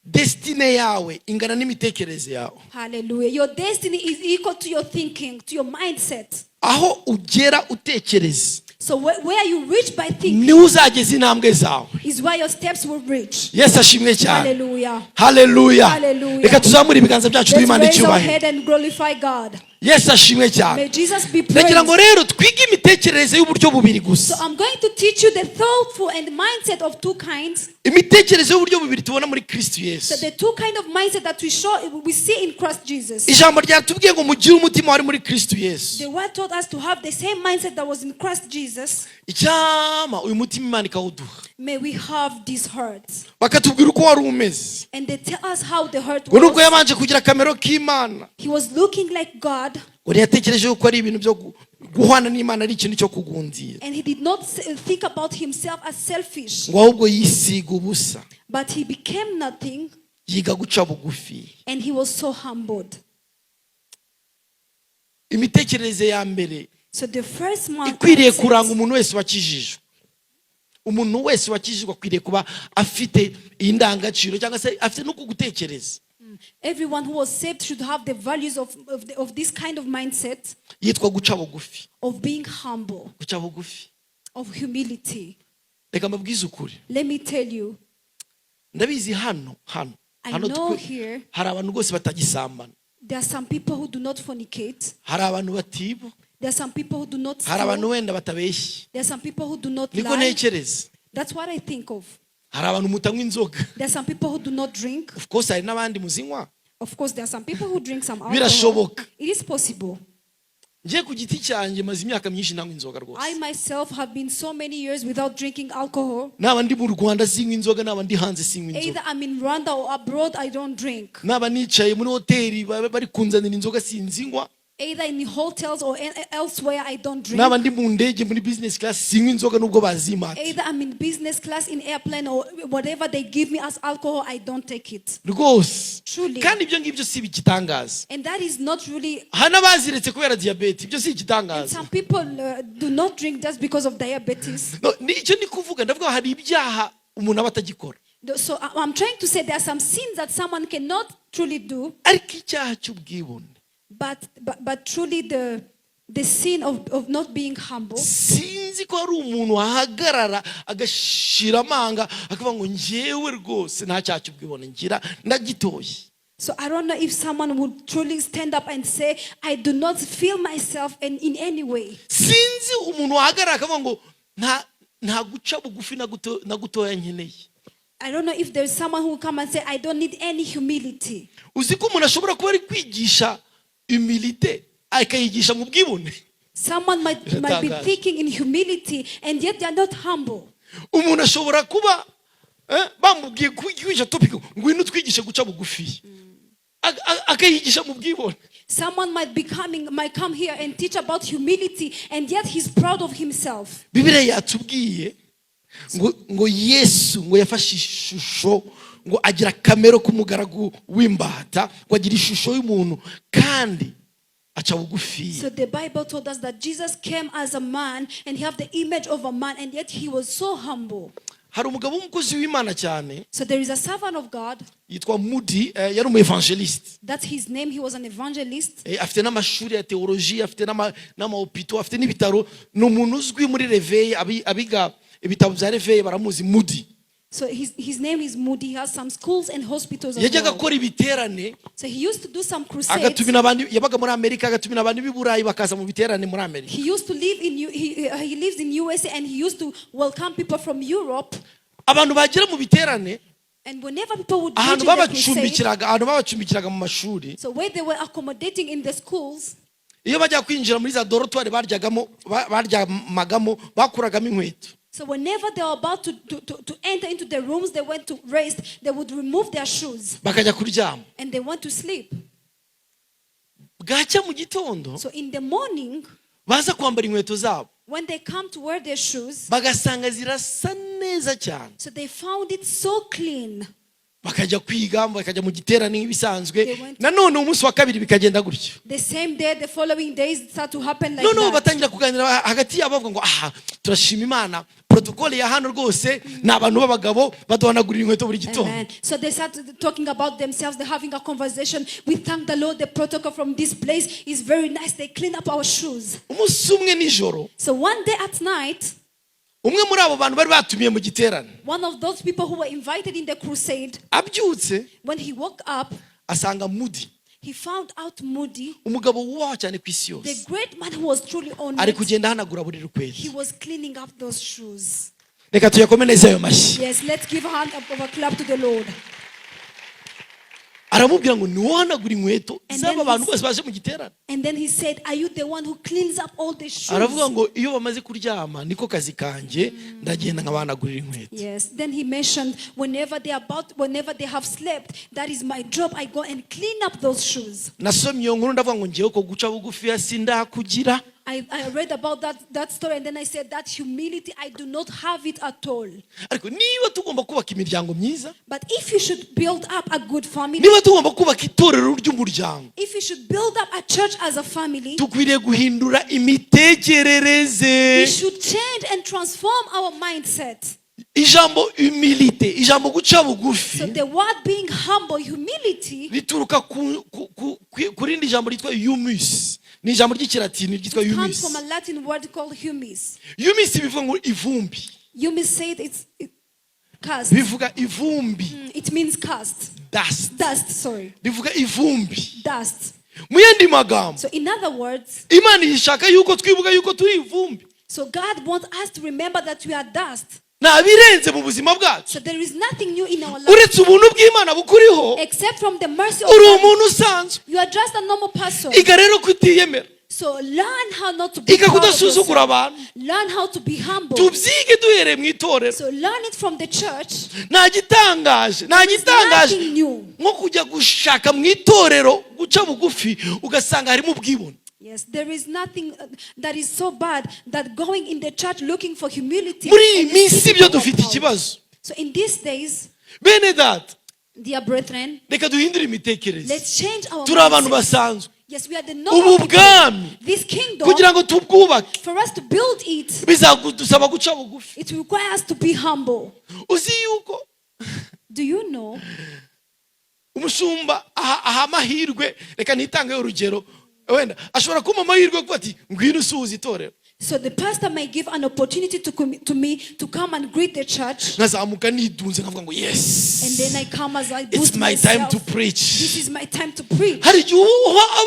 Destinée yawe ingana n'imitekerereze yawe. Hallelujah. Your destiny is equal to your thinking, to your mindset. Aho ugera utekereza, So where you reach by thinking niho uzageza intambwe zawe. Is where your steps will reach. Yesu ashimwe cyane. Hallelujah. Haleluya. Hallelujah. Reka tuzamure ibiganza byacu Let's duhe Imana raise our icyubahiro. head and glorify God. Yesu ashimwe cyane. May Jesus be Ndagira ngo praised. rero twige imitekerereze y'uburyo bubiri gusa. So I'm going to teach you the thoughtful and mindset of two kinds. Imitekerereze y'uburyo bubiri tubona muri Kristo Yesu. So the two kind of mindset that we see in Christ Jesus. Ijambo ryatubwiye ngo mugire umutima wari muri Kristo Yesu. The word taught us to have the same mindset that was in Christ Jesus. Icyampa uyu mutima Imana ikawuduha. May we have this heart. Bakatubwira uko wari umeze. And they tell us how the heart Ngo nubwo was. yabanje kugira akamero k'Imana, He was looking like God, ngo ntiyatekereje yuko ari ibintu byo guhwana n'Imana ari ikintu cyo kugundira, and he did not think about himself as selfish, ngo ahubwo yisiga ubusa, but he became nothing yiga guca bugufi. And he was so humbled. Imitekerereze ya mbere So the first man ikwiriye kuranga umuntu wese wakijijwe, umuntu wese wakijijwe akwiriye kuba afite iyi ndangagaciro cyangwa se afite no gutekereza. Everyone who was saved should have the values of this kind of mindset Yitwa guca bugufi. Of being humble, Guca bugufi. Of humility. Reka mbabwize ukuri. Let me tell you, Ndabizi hano hano I hano know here hari abantu rwose batagisambana. There are some people who do not fornicate. Hari abantu batiba. There are some people who do not Hari abantu steal. wenda batabeshya. There are some people who do not Niko lie. ntekereza. That's what I think of. Hari abantu mutanywa inzoga. There are some people who do not drink. Of course hari n'abandi muzinywa. Of course, there are some people who drink some alcohol. Birashoboka. It is possible. Ngiye ku giti cyanjye maze imyaka myinshi ntanywa inzoga I rwose. Myself have been so many years without drinking alcohol. Naba ndi mu Rwanda sinywa inzoga, naba ndi hanze sinywa inzoga. Either I'm in Rwanda or abroad, I don't drink. Naba nicaye muri hoteli bari kunzanira inzoga sinzinywa. Either in the hotels or elsewhere, I don't drink. Naba ndi mu ndege muri business class sinywa inzoga nubwo bazimata. Either I'm in business class, in airplane, or whatever they give me as alcohol, I don't take it. Rwose. Truly. Kandi ibyo ngibyo si igitangaza. And that is not really. Hari n'abaziretse kubera diyabete, ibyo si And igitangaza. some people do not drink just because of diabetes. No, ni icyo ndi kuvuga, ndavuga hari ibyaha umuntu aba atagikora. So I'm trying to say there are some sins that someone cannot truly do, Ariko icyaha cy'ubwibone, but truly the sin of not being humble. Sinzi ko hari umuntu wahagarara agashira amanga akavuga ngo njyewe rwose nta cyaha cy'ubwibone ngira, ndagitoye. So I don't know if someone would truly stand up and say, "I do not feel myself in any way." Sinzi umuntu wahagarara akavuga ngo nta guca bugufi na gutoya nkeneye. I don't know if there's someone who will come and say, "I don't need any humility." Uzi ko umuntu ashobora kuba ari kwigisha humilité akayigisha mu bwibone? Someone might be Biratangaje. Thinking in humility and yet they are not humble. Umuntu ashobora kuba bamubwiye kwigisha topic ngwino utwigishe guca bugufi, akayigisha mu bwibone. Someone might come here and teach about humility and yet he's proud of himself. Bibiliya yatubwiye ngo Yesu ngo yafashe ishusho, ngo agira akamero k'umugaragu w'imbata, ngo agira ishusho y'umuntu kandi aca bugufi. So the Bible told us that Jesus came as a man and he had the image of a man and yet he was so humble. Hari umugabo w'umukozi w'Imana cyane. So there is a servant of God. Yitwa Moody, yari umu évangéliste. That's his name. He was an evangelist. Afite n'amashuri ya théologie, afite n'amahopito, afite n'ibitaro, ni umuntu uzwi muri Réveil, abiga ibitabo bya Réveil baramuzi, Moody. So his name is Moody. He has some schools and hospitals as Yajyaga well. akora ibiterane, So he used to do some crusades. agatumira abantu, yabaga muri Amerika, agatumira abantu b'i Burayi bakaza mu biterane muri Amerika. He used to live in U- he lives in USA and he used to welcome people from Europe. Abantu bagera mu biterane, And whenever people would reach ahantu in the crusade, ahantu babacumbikiraga mu mashuri, so where they were accommodating in the schools, iyo bajya kwinjira muri za dortoir baryagamo baryamagamo bakuragamo inkweto. So whenever they were about to enter into the rooms they went to rest, they would remove their shoes Bakajya kuryama. And they went to sleep. Bwacya mu gitondo, So in the morning, baza kwambara inkweto zabo, when they come to wear their shoes, bagasanga zirasa neza cyane. So they found it so clean. Bakajya kwiga, bakajya mu giterane nk'ibisanzwe. Nanone umunsi wa kabiri bikagenda gutyo. The same day, the following days it start to happen like Noneho that. batangira kuganira hagati yabo bavuga ngo aha turashima Imana, protocole ya hano rwose ni abantu b'abagabo baduhanagurira inkweto buri gitondo. Amen. So they started talking about themselves. They're having a conversation. "We thank the Lord. The protocol from this place is very nice. They clean up our shoes." Umunsi umwe nijoro, So one day at night, umwe muri abo bantu bari batumiye mu giterane, one of those people who were invited in the crusade, abyutse, when he woke up, asanga Moody He found out Moody, Umugabo wubahwa cyane ku isi the yose, great man who was truly ari honored. kugenda ahanagura buri He rukweto. was cleaning up those shoes. Reka tuyakome neza ayo mashyi. Yes, let's give a hand of a clap to the Lord. Aramubwira ngo niwowe uhanagura inkweto And z'aba then bantu bose baje mu giterane? And then he said, "Are you the one who cleans up all the shoes?" Aravuga ngo iyo bamaze kuryama niko kazi kanjye, ndagenda nkabahanagurira inkweto. Yes. Then he mentioned, whenever they have slept, that is my job. I go and clean up those shoes. Nasomye iyo nkuru ndavuga ngo ngewe ko guca bugufi sindakugira. I read about that story and then I said that humility, I do not have it at all. Ariko niba tugomba kubaka imiryango myiza, But if you should build up a good family, niba tugomba kubaka itorero ry'umuryango, if you should build up a church as a family, dukwiriye guhindura imitekerereze. We should change and transform our mindset. Ijambo humilité, ijambo guca bugufi, So the word being humble, humility, rituruka ku rindi jambo ryitwa humus. Ni ijambo ry'ikilatini ryitwa comes humus. from a Latin word called humus. Humus bivuga ngo ivumbi. Humus said it's cast. Bivuga ivumbi. It means cast. Dust. Dust, sorry. Bivuga ivumbi. Dust. Mu yandi magambo, So in other words, Imana ishaka yuko twibuka yuko turi ivumbi. So God wants us to remember that we are dust. Nta birenze mu buzima bwacu. So there is nothing new in our life Uretse ubuntu bw'Imana bukuriho, except from the mercy of uri God. umuntu usanzwe. You are just a normal person. Iga rero kutiyemera. So learn how not to be Iga proud of kudasuzugura yourself. abantu. Learn how to be humble. Tubyige duhereye mu itorero. So learn it from the church. Nta gitangaje, nta gitangaje Nothing new. nko kujya gushaka mu itorero guca bugufi, ugasanga harimo ubwibone. Yes, there is nothing that is so bad that going in the church looking for humility Muri iyi and you minsi see ibyo people dufite proud. ikibazo. So in these days, Bene data, dear brethren, reka duhindure imitekerereze. let's change our Turi abantu mindset. basanzwe. Yes, we are the normal Ubu people. bwami, This kingdom, kugira ngo tubwubake, for us to build it, bizadusaba guca bugufi. It requires us to be humble. Uzi yuko Do you know umushumba aha amahirwe, reka nitange urugero, wenda ashobora kumpa amahirwe yo kuvuga ati ngwino usuhuze itorero. So the pastor may give an opportunity to me to come and greet the church, Nkazamuka nidunze nkavuga ngo yes, and then I come as I it's boost my time myself. to preach. This is my time to preach. Hari igihe uha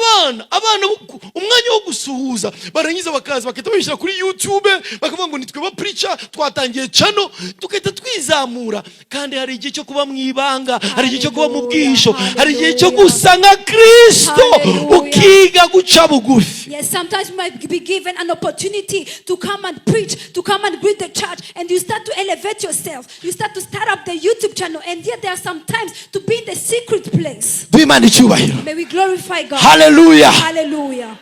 abana umwanya wo gusuhuza, barangiza bakaza bagahita babishyira kuri YouTube, bakavuga ngo nitwe ba preacher, twatangiye channel, tugahita twizamura. Kandi hari igihe cyo kuba mu ibanga, hari igihe cyo kuba mu bwihisho, hari igihe cyo Hallelujah. Gusa nka Kristo, Hallelujah. ukiga guca bugufi. Yes, sometimes you might be given an opportunity to come and preach, to come and greet the church, and you start to elevate yourself. You start to start up the YouTube channel, and yet there are some times to be in the secret place. Duhe Imana icyubahiro. May we glorify God. Haleluya. Hallelujah.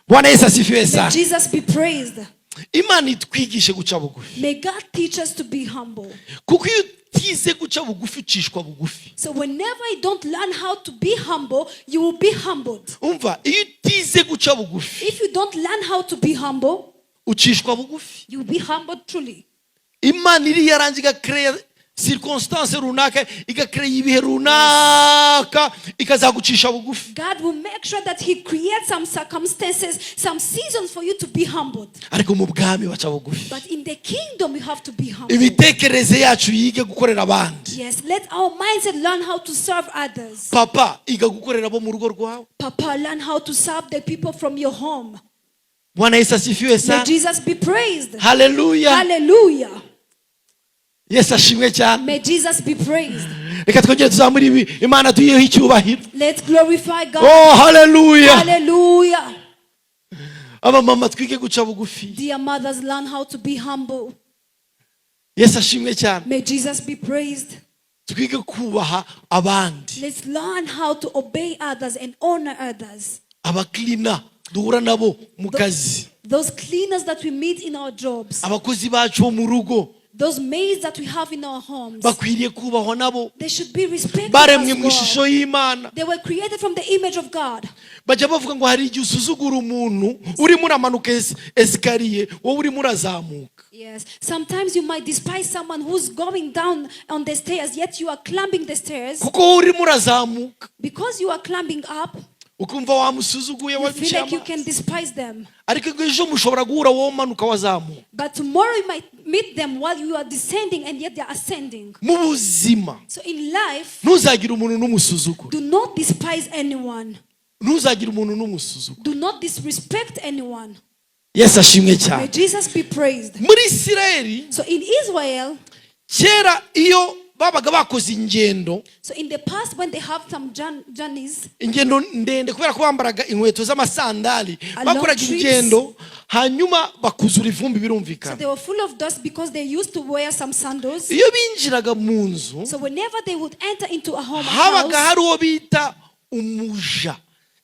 Bwana Yesu asifiwe May sana. Jesus be praised. Imana itwigishe guca bugufi. May God teach us to be humble. Kuko iyo utize guca bugufi, ucishwa bugufi. So whenever you don't learn how to be humble, you will be humbled. Umva, iyo utize guca bugufi, If you don't learn how to be humble, ucishwa bugufi. You will be humbled truly. Imana iri yaranze igakereya circonstance runaka, igakereya ibihe runaka, ikazagucisha bugufi. God will make sure that He creates some circumstances, some seasons for you to be humbled. Ariko mu bwami baca bugufi. But in the kingdom, you have to be humble. Imitekerereze yacu yige gukorera abandi. Yes, let our mindset learn how to serve others. Papa, iga gukorera abo mu rugo rwawe. Papa, learn how to serve the people from your home. Bwana Yesu asifiwe May sana. Jesus be praised. Haleluya. Hallelujah. Yesu ashimwe cyane. May Jesus be praised. Reka twongere tuzamure ibi Imana tuyiheho icyubahiro. Let's glorify God. Oh, haleluya. Hallelujah. Abamama, twige guca bugufi. Dear mothers, learn how to be humble. Yesu ashimwe cyane. May Jesus be praised. Twige kubaha abandi. Let's learn how to obey others and honor others. Aba cleaner duhura nabo mu kazi, Those cleaners that we meet in our jobs, abakozi bacu bo mu rugo, those maids that we have in our homes, bakwiriye kubahwa nabo. They should be respected Baremwe as mu ishusho well. y'Imana. They were created from the image of God. Bajya bavuga ngo hari igihe usuzugura umuntu urimo uramanuka escalier, wowe urimo urazamuka. Yes. Sometimes you might despise someone who's going down on the stairs, yet you are climbing the stairs. Kuko wowe urimo urazamuka. Because you are climbing up, Ukumva wamusuzuguye, You feel wamuciye like you can amazi. Despise them. Ariko ejo mushobora guhura wowe umanuka wazamuka. But tomorrow you might meet them while you are descending and yet they are ascending. Mu buzima, So in life, ntuzagire umuntu n'umusuzugura. Do not despise anyone. Ntuzagire umuntu n'umusuzugura. Do not disrespect anyone. Yesu ashimwe May cyane. Jesus be praised. Muri Isirayeli So in Israel, kera iyo babaga bakoze ingendo, so in the past when they have some journeys, ingendo ndende, kubera ko bambaraga inkweto z'amasandali, A long bakoraga trips. Ingendo hanyuma bakuzura ivumbi, So birumvikana. They were full of dust because they used to wear some sandals. Iyo binjiraga mu nzu, So whenever they would enter into a home, a habaga house, hari uwo bita umuja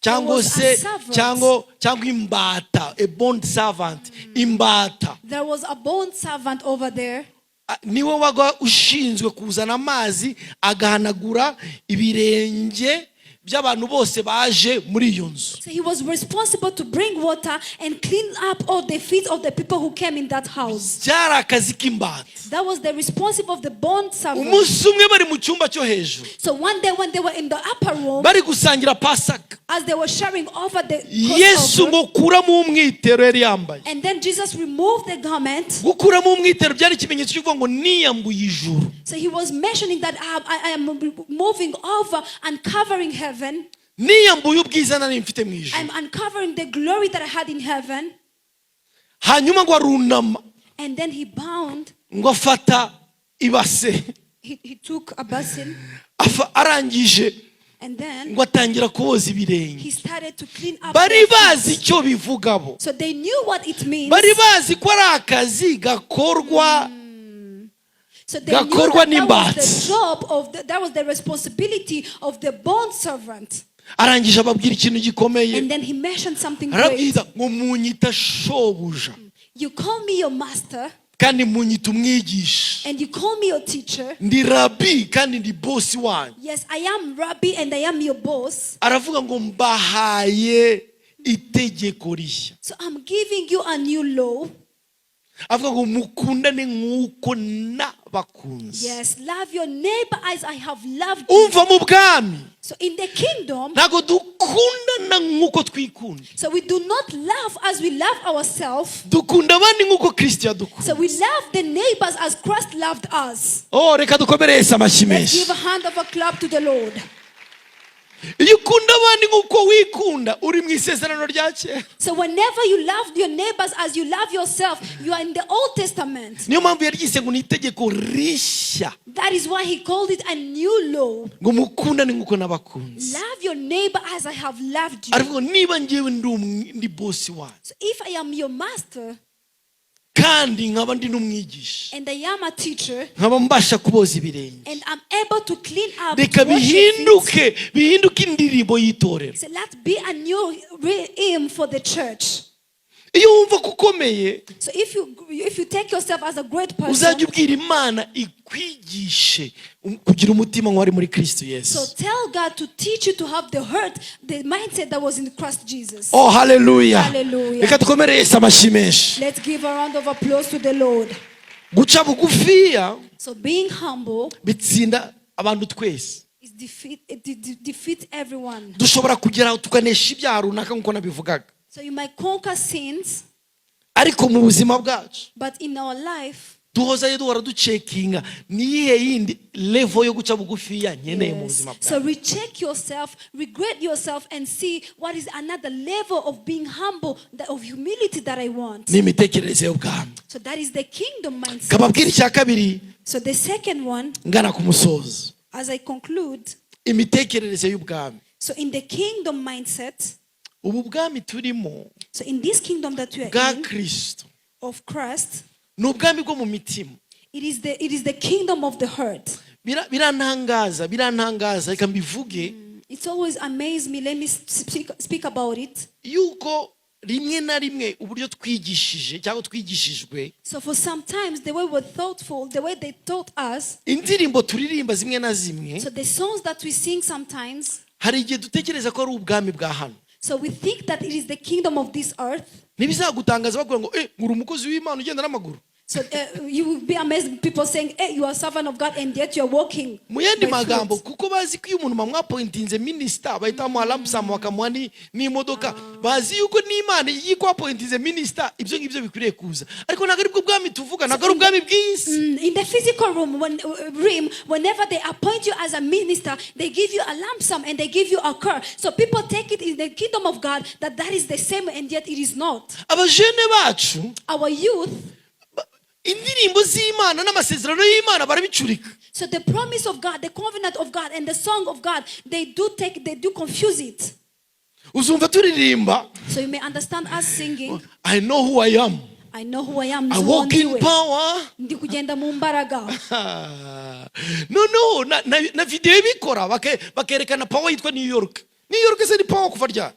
cyangwa was a se servant. cyangwa imbata, a bond servant, imbata. There was a bond servant over there. Ah, niwe waga ushinzwe kuzana amazi agahanagura ibirenge by'abantu bose baje muri iyo nzu. So he was responsible to bring water and clean up all the feet of the people who came in that house. Byari akazi k'imbata. That was the responsible of the bond servant. Umunsi umwe bari mu cyumba cyo hejuru, So one day when they were in the upper room, bari gusangira Pasaka, as they were sharing over the Yesu Passover, ngo kuramo umwitero yari yambaye. And then Jesus removed the garment. Gukuramo umwitero byari ikimenyetso cyo kuvuga ngo niyambuye ijuru. So he was mentioning that I am moving over and covering heaven. Niyambuye ubwiza nari mfite mu ijuru. I'm uncovering the glory that I had in heaven. Hanyuma ngo arunama, And then he bound, ngo afata ibase, he took a basin, arangije and then ngo atangira koza ibirenge. He started to clean up Bari their feet. bazi icyo bivugabo. So they knew what it means. Bari bazi ko ari akazi gakorwa So they knew gakorwa that, that was the n'imbata. Job of the, that was the responsibility of the bond servant. Arangije ababwira ikintu gikomeye. And then he mentioned something great. Arabwira ngo munyita shobuja, You call me your master kandi munyita umwigisha. And you call me your teacher. Ndi rabi kandi ndi bosi wanyu. Yes, I am Rabbi and I am your boss. Aravuga ngo mbahaye itegeko rishya. So I'm giving you a new law. Avuga ngo mukundane nk'uko nabakunze. Yes, love your neighbor as I have loved you. Umva, mu bwami, So in the kingdom, ntabwo dukundana nk'uko twikunda. So we do not love as we love ourselves. Dukunda abandi nk'uko Kirisito yadukunda. So we love the neighbors as Christ loved us. Oh, reka dukomere Yesu amashyi Let's menshi. Give a hand of a clap to the Lord. Iyo ukunda abandi nk'uko wikunda, uri mu isezerano rya kera. So whenever you love your neighbors as you love yourself, you are in the Old Testament. Niyo mpamvu yaryise ngo ni itegeko rishya. That is why he called it a new law. Ngo mukundane nk'uko nabakunze. Love your neighbor as I have loved you. Aravuga ngo niba ngewe ndi bosi wanyu, So if I am your master kandi nkaba ndi n'umwigisha, and I am a teacher nkaba mbasha kuboza ibirenge, and I'm able to clean up, reka to wash your feet, bihinduke indirimbo y'itorero. So let be a new hymn for the church. Iyo wumva ko ukomeye, So if you take yourself as a great person, uzajya ubwira Imana ikwigishe kugira umutima nk'uwari muri Kristo Yesu. So tell God to teach you to have the heart, the mindset that was in Christ Jesus. Oh, haleluya. Hallelujah. Reka dukomere Yesu amashyi menshi. Let's give a round of applause to the Lord. Guca bugufiya So being humble bitsinda abantu twese. Is defeat it defeats everyone. Dushobora kugera aho tukanesha ibyaha runaka nk'uko nabivugaga, So you might conquer sins, ariko mu buzima bwacu, but in our life, duhozayo duhora ducheckinga niyihe yindi level yo guca bugufiya nkeneye mu yes. buzima So bwacu. Recheck yourself, regret yourself, and see what is another level of being humble, of humility that I want. Ni imitekerereze y'ubwami. So that is the kingdom mindset. Kababwira icya kabiri, So the second one, ngana ku musozo, as I conclude, imitekerereze y'ubwami. So in the kingdom mindset, Ubu bwami turimo so in this kingdom that we are bwa in Kirisito, of Christ, ni ubwami bwo mu mitima. it is the kingdom of the heart. Birantangaza, birantangaza, reka mbivuge, It's always amazed me. Let me speak about it. Yuko rimwe na rimwe uburyo twigishije cyangwa twigishijwe, So for sometimes the way we're thoughtful, the way they taught us, indirimbo turirimba zimwe na zimwe, so the songs that we sing sometimes, hari igihe dutekereza ko ari ubwami bwa hano. So we think that it is the kingdom of this earth. Ntibizagutangaza bakubwira ngo eh, uri umukozi w'Imana ugenda n'amaguru. So you will be amazed, people saying, "Hey, you are servant of God, and yet you are walking Mu yandi by magambo, fruits." kuko bazi ko iyo umuntu bamwappointinze minister bahita bamuha lump sum, bakamuha n'imodoka, bazi yuko n'Imana iyo ikwappointinze minister ibyo ngibyo bikwiriye kuza, ariko ntabwo aribwo bwami tuvuga, ntabwo ari ubwami bw'isi. In the physical realm, whenever they appoint you as a minister, they give you a lump sum and they give you a car. So people take it in the kingdom of God that that is the same, and yet it is not. Abajene bacu, Our youth, indirimbo z'Imana n'amasezerano y'Imana barabicurika. So the promise of God, the covenant of God, and the song of God, they do confuse it. Uzumva turirimba, So you may understand us singing, "I know who I am." "I know who I am." "I walk in Nzi uwo ndiwe. power." Ndi kugenda mu mbaraga. Noneho na videwo ibikora bakerekana power yitwa New York. New York se ni power kuva ryari?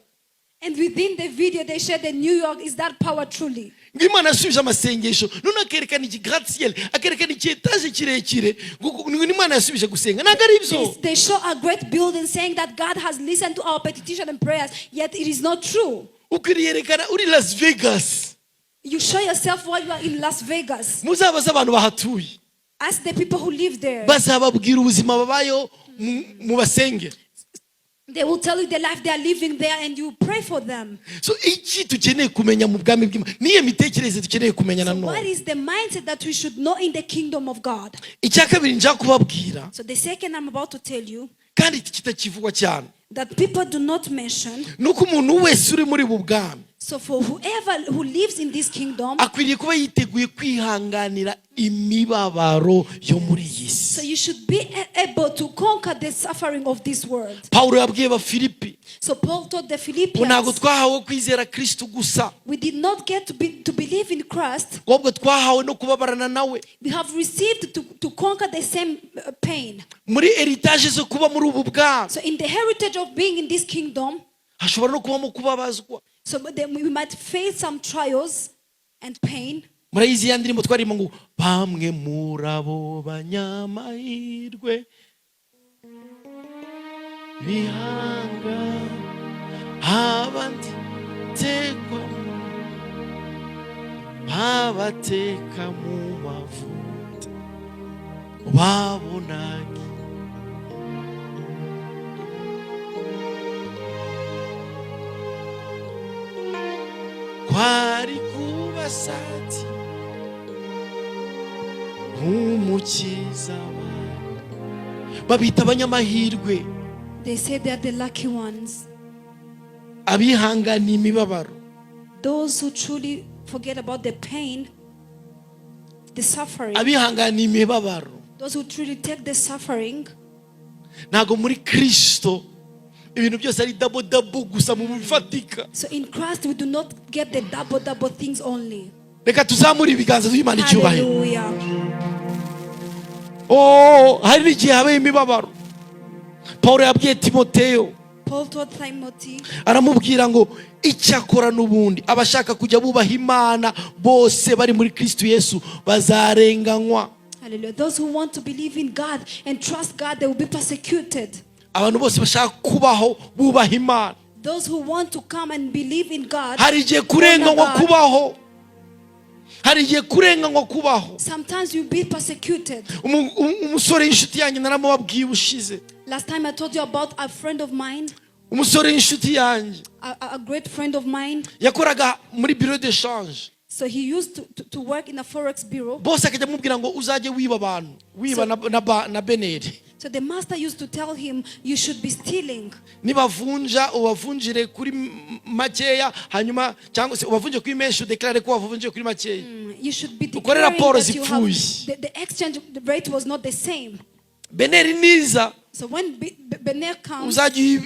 And within the video, they shared that New York is that power truly. Ngo Imana yasubije amasengesho, none akerekana iki gratte-ciel, akerekana iki étage kirekire, ngo Imana yasubije gusenga. Ntabwo ari ibyo. They show a great building saying that God has listened to our petition and prayers, yet it is not true. Ukwiriye yerekana uri Las Vegas. You show yourself while you are in Las Vegas. Muzabaze abantu bahatuye. Ask the people who live there. Bazababwira ubuzima babayeho mu basengera. They will tell you the life they are living there and you pray for them. So iki dukeneye kumenya mu bwami bw'Imana niyo mitekerereze dukeneye kumenya So what nanone. is the mindset that we should know in the kingdom of God? Icya kabiri njya kubabwira, So the second I'm about to tell you kandi kitakivugwa cyane, that people do not mention. ni uko umuntu wese uri muri ubu bwami So for whoever who lives in this kingdom, akwiriye kuba yiteguye kwihanganira imibabaro yo muri iyi so si. you should be able to conquer the suffering of this world. Pawulo yabwiye Abafilipi So Paul told the ngo ntabwo Philippians, twahawe kwizera Kristo gusa, we did not get to believe in Christ. ahubwo twahawe no kubabarana nawe. We have received to conquer the same pain. Muri héritage zo kuba muri ubu bwami, So in the heritage of being in this kingdom, hashobora no kubamo kubabazwa. So then we might face some trials and pain. Murayizi ya ndirimbo twarimo ngo bamwe muri abo banyamahirwe bihanga abandi tekwa babateka mu mavuta babonaga. Kwari kubasati nk'umukiza wawe babita abanyamahirwe, They say they are the lucky ones. Abihanganiye imibabaro. Those who truly forget about the pain, the suffering. Abihanganiye imibabaro. Those who truly take the suffering. Ntabwo muri Kirisito ibintu byose ari double double gusa mu bifatika. So in Christ, we do not get the double, double things only. Reka tuzamure ibiganza duhe Imana icyubahiro. Hallelujah. Oh, hari n'igihe habaye imibabaro. Paul yabwiye Timoteyo, Paul told Timothy, aramubwira ngo icyakora n'ubundi abashaka kujya bubaha Imana bose bari muri Kristo Yesu bazarenganywa. Hallelujah. Those who want to believe in God and trust God, they will be persecuted. Abantu bose bashaka kubaho bubaha Imana, Those who want to come and believe in God, hari igihe kurenganywa honor God, kubaho, hari igihe kurenganywa kubaho. Sometimes you'll be persecuted. Umusore w'inshuti yanjye naramubabwiye ubushize. Last time I told you about a friend of mine, Umusore w'inshuti yanjye a great friend of mine. yakoraga muri bureau de change. So he used to work in a forex bureau. Bose akajya amubwira ngo uzajye wiba abantu, wiba na BNR. So the master used to tell him, "You should be stealing." Nibavunja ubavunjire kuri makeya, hanyuma cyangwa se ubavunje kuri menshi, udeclare ko wavunjiye kuri makeya. You should be Ukore declaring raporo that you have, zipfuye. the exchange rate was not the same. BNR niza, So when BNR comes, uzajya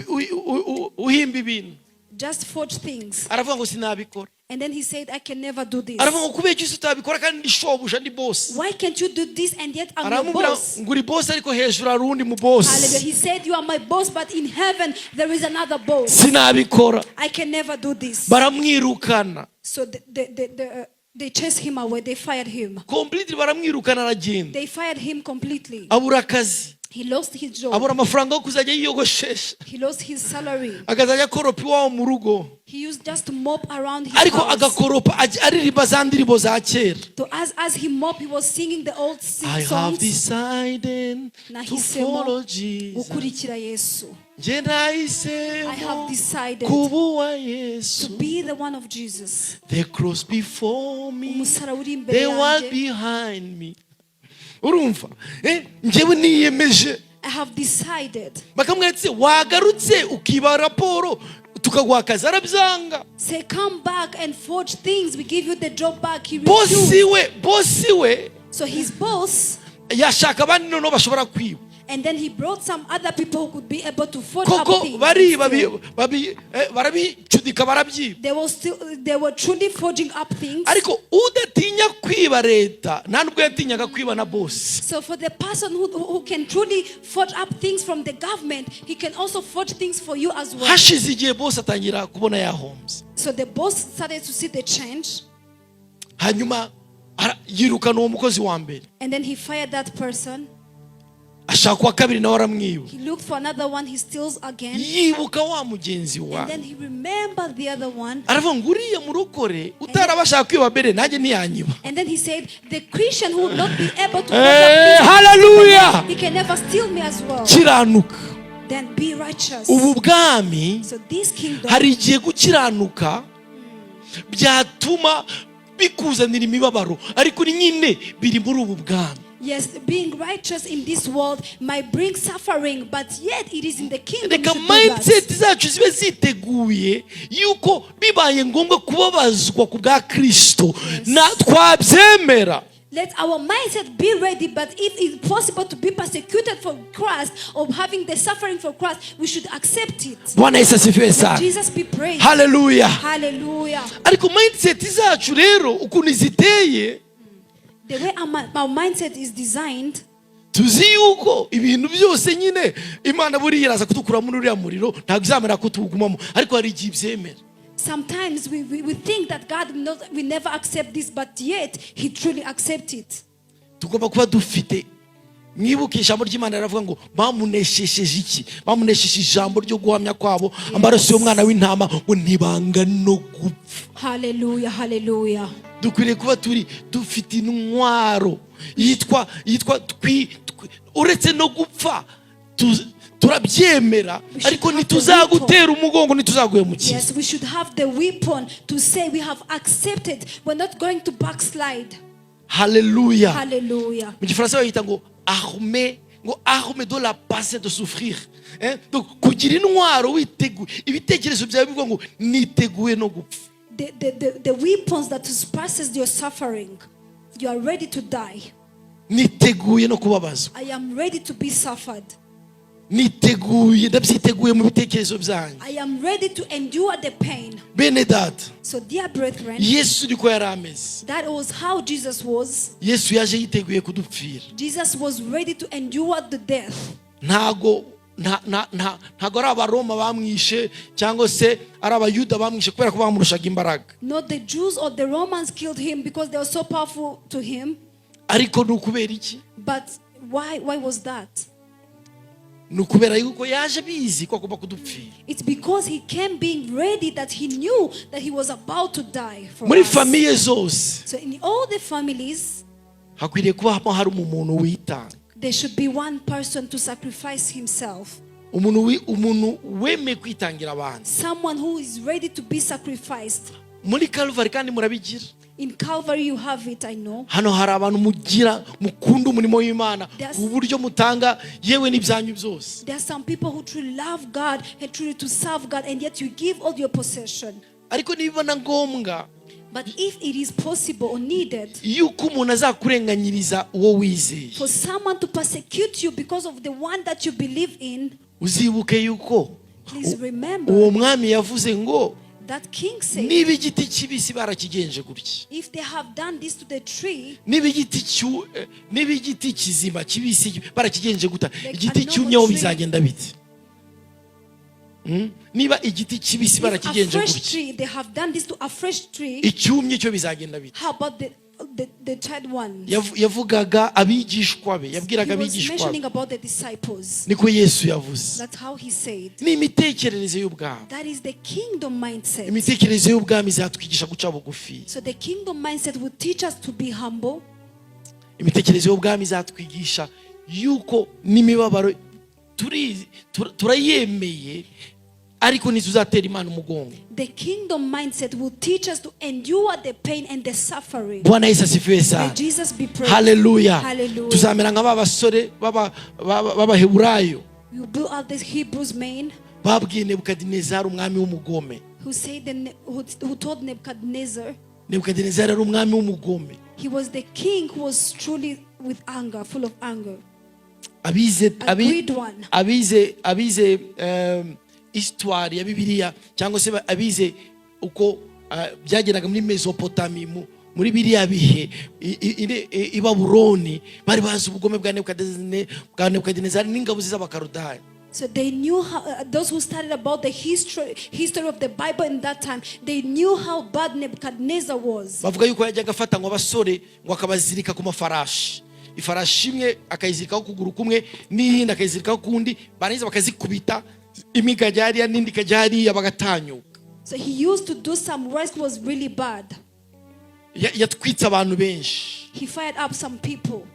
uhimba ibintu. Just forge things. Aravuga ngo sinabikora. And then he said, "I can never do this." Aravuga ngo kubera iki se utabikora kandi ndi shobuja, ndi boss? "Why can't you do this and yet I'm your Aramubwira boss?" ngo uri boss, ariko hejuru hari undi mu boss. Hallelujah. He said, "You are my boss, but in heaven there is another boss." Sinabikora. "I can never do this." Baramwirukana. So they chased him away. They fired him. Completely baramwirukana, aragenda. They fired him completely. Abura akazi. He lost his job. Abura amafaranga yo kuzajya yiyogoshesha. He lost his salary. Akazajya akoropa iwabo mu rugo. He used just to mop around his Ariko house. agakoropa aririmba za ndirimbo za kera. So as he mopped, he was singing the old I have songs. decided to Nahisemo follow Jesus. gukurikira Yesu. Njye I nahisemo have decided kuba uwa to Yesu. be the one of Jesus. The cross before me, Umusaraba uri imbere the world yanjye. behind me. Urumva, njyewe niyemeje. I have decided. Bakamweretse wagarutse ukiba raporo tukaguha akazi, arabyanga. Say, "Come back and forge things. We give you the job back." He Bosi refused. we, bosi we So his boss, yashaka abandi noneho bashobora kwiba. And then he brought some other people who could be able to forge up Koko things. bariba barabicudika barabyiba. They were truly forging up things. Ariko udatinya kwiba leta nta nubwo yatinyaga kwiba na bosi. So for the person who can truly forge up things from the government, he can also forge things for you as well. Hashize igihe bosi atangira kubona yahombye. So the boss started to see the change, Hanyuma yirukana uwo mukozi wa mbere. And then he fired that person. Ashaka uwa kabiri nawe aramwiba. He looked for another one, he steals again. Yibuka wa mugenzi wa And then he remembered the other one. aravuga ngo uriya murokore utarabashaka kwiba mbere nanjye ntiyanyiba. And then he said, "The Christian who will not be able to Eh, forge up hallelujah. things, he can never steal me as well." Kiranuka. Then be righteous. Ubu bwami So this kingdom, hari igihe gukiranuka byatuma bikuzanira imibabaro, ariko ni nyine biri muri ubu bwami. Yes, being righteous in this world might bring suffering, but yet it is in the kingdom. Reka You should do that. mindset zacu zibe ziteguye yuko bibaye ngombwa kubabazwa ku bwa Kristo na twabyemera. Let our mindset be ready, but if it's possible to be persecuted for Christ or having the suffering for Christ, we should accept it. Bwana Yesu asifiwe sana. Jesus be praised. Haleluya. Hallelujah. Ariko mindset zacu rero ukuntu ziteye, The way our mindset is designed, tuzi yuko ibintu byose nyine Imana buriya iraza kudukura muri uriya muriro, ntabwo izamera ko tuwugumamo, ariko hari igihe ibyemera. Sometimes we think that God will never accept this, but yet He truly accepts it. Tugomba kuba dufite, mwibuke ijambo ry'Imana riravuga ngo bamuneshesheje iki? Bamunesheje ijambo ryo guhamya kwabo, amaraso y'umwana w'intama, ngo ntibanga no gupfa. Hallelujah, hallelujah. Dukwiriye kuba turi dufite intwaro yitwa uretse no gupfa turabyemera, We should ariko have the ntituzagutera umugongo, ntituzaguhemukira. Yes, we should have the weapon to say we have accepted. We're not going to backslide. Haleluya. Hallelujah. Mu gifaransa bayita ngo arme, ngo arme de la patience de souffrir. Hein? Donc kugira intwaro witeguye, ibitekerezo byawe bivuga ngo niteguye no gupfa. The weapons that surpasses your suffering. You are ready to die. Niteguye no kubabazwa. I am ready to be suffered. Niteguye, ndabyiteguye mu bitekerezo byanjye. I am ready to endure the pain. Bene data, So, dear brethren, Yesu niko yari ameze. That was how Jesus was. Yesu yaje yiteguye kudupfira. Jesus was ready to endure the death. Ntago ntago ari Abaroma bamwishe cyangwa se ari Abayuda bamwishe kubera ko bamurushaga imbaraga. Not the Jews or the Romans killed him because they were so powerful to him. Ariko ni ukubera iki? But why? Why was that? Ni ukubera yuko yaje abizi ko agomba kudupfira. It's because he came being ready that he knew that he was about to die for Muri us. Famille zose So in all the families, hakwiriye kubamo hari umuntu witanga. There should be one person to sacrifice himself. Umuntu wemeye kwitangira abandi. Someone who is ready to be sacrificed. Muri Calvary kandi murabigira. In Calvary, you have it, I know. Hano hari abantu mugira mukunda umurimo w'Imana ku buryo mutanga yewe n'ibyanyu byose. There are some people who truly love God and truly to serve God, and yet you give all your possession. Ariko niba na ngombwa But if it is possible or needed yuko umuntu azakurenganyiriza uwo wizeye, for someone to persecute you because of the one that you believe in, uzibuke yuko please remember uwo mwami yavuze ngo that king said, niba igiti kibisi barakigenje gutya, if they have done this to the tree, niba igiti kizima kibisi barakigenje guta, Like igiti a normal cyumyeho tree. bizagenda bite? Niba igiti kibisi If a barakigenje fresh gutya, tree, they have done this to a fresh tree, icyumye cyo bizagenda bite? How about the the child one. Yavugaga abigishwa be, He yabwiraga was abigishwa be. Mentioning about the disciples. Niko Yesu yavuze. That's how he said. Ni imitekerereze y'ubwami. That is the kingdom mindset. Imitekerereze y'ubwami izatwigisha guca bugufi. So the kingdom mindset will teach us to be humble. Imitekerereze y'ubwami izatwigisha yuko n'imibabaro turayemeye ariko ntituzatera Imana umugongo. The kingdom mindset will teach us to endure the pain and the suffering. Bwana Yesu asifiwe May sana. Jesus be praised. Haleluya. Hallelujah. Tuzamera nka ba basore b'Abaheburayo You build up the Hebrews men babwiye Nebukadinezari, umwami w'umugome. Who said the, who told Nebuchadnezzar. Nebukadinezari ari umwami w'umugome. He was the king who was truly with anger, full of anger. Abize A great one. Abize histoire ya Bibiliya cyangwa se abize uko byagendaga muri Mesopotami muri biriya bihe i Babuloni, bari bazi ubugome bwa Nebukadinezari n'ingabo ze z'Abakaludaya. So they knew how, those who studied about the history of the Bible in that time, they knew how bad Nebuchadnezzar was. Bavuga yuko yajyaga afata ngo abasore ngo akabazirika ku mafarashi, ifarashi imwe akayizirikaho ukuguru kumwe n'iyindi akayizirikaho ukundi, barangiza bakazikubita, imwe ikajya hariya n'indi ikajya hariya, bagatanyuka. So he used to do some work was really bad. Yatwitse abantu benshi. He fired up some people.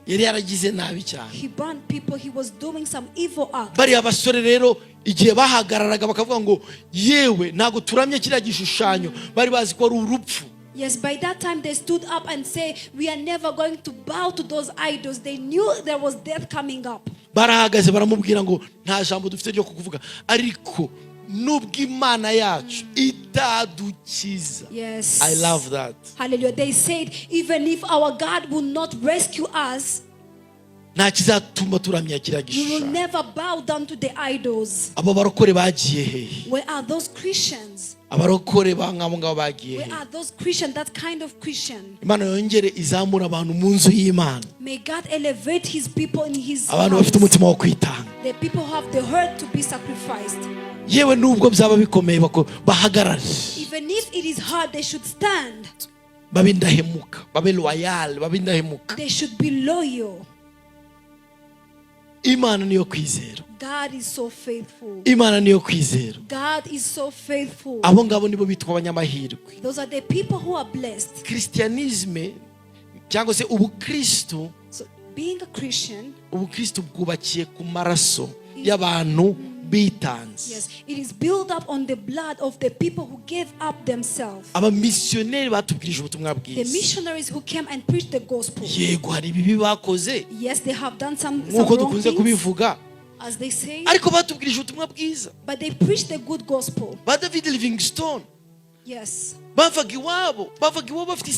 Yari yaragize nabi cyane. He burned people. He was doing some evil acts. Bariya basore rero igihe bahagararaga bakavuga ngo yewe ntabwo turamye kiriya gishushanyo, bari bazi ko ari urupfu. Yes, by that time they stood up and say, "We are never going to bow to those idols." They knew there was death coming up. Barahagaze baramubwira ngo nta jambo dufite ryo kukuvuga, ariko nubwo Imana yacu itadukiza. I love that. Hallelujah. They said, "Even if our God will not rescue us, nta kizatuma turamya kiriya we will gishushanyo. Never bow down to the idols." Abo barokore bagiye hehe? Where are those Christians? Abarokore ba nk'abo ngabo bagiye Where hehe? Are those Christians, that kind of Christian? Imana yongere izamura abantu mu nzu y'Imana. May God elevate his people in his Abantu bafite house. Umutima wo kwitanga. The people who have the heart to be sacrificed. Yewe nubwo byaba bikomeye bahagarare. Even if it is hard, they should stand. Babe indahemuka, babe loyal, babe indahemuka. They should be loyal. Imana niyo kwizera. God is so faithful. Imana niyo kwizera. God is so faithful. Abo ngabo nibo bitwa abanyamahirwe. Those are the people who are blessed. Christianisme cyangwa se ubukristo, So being a Christian, ubukristo bwubakiye ku maraso y'abantu bitanze. Yes, it is built up on the blood of the people who gave up themselves. Abamisiyoneri batubwirije ubutumwa The bwiza. Missionaries who came and preached the gospel. Yego hari ibibi bakoze, Yes, they have done some nk'uko wrong dukunze things, kubivuga, as they say, ariko batubwirije ubutumwa bwiza. But they preached the good gospel. Ba David Livingstone bavaga iwabo bafite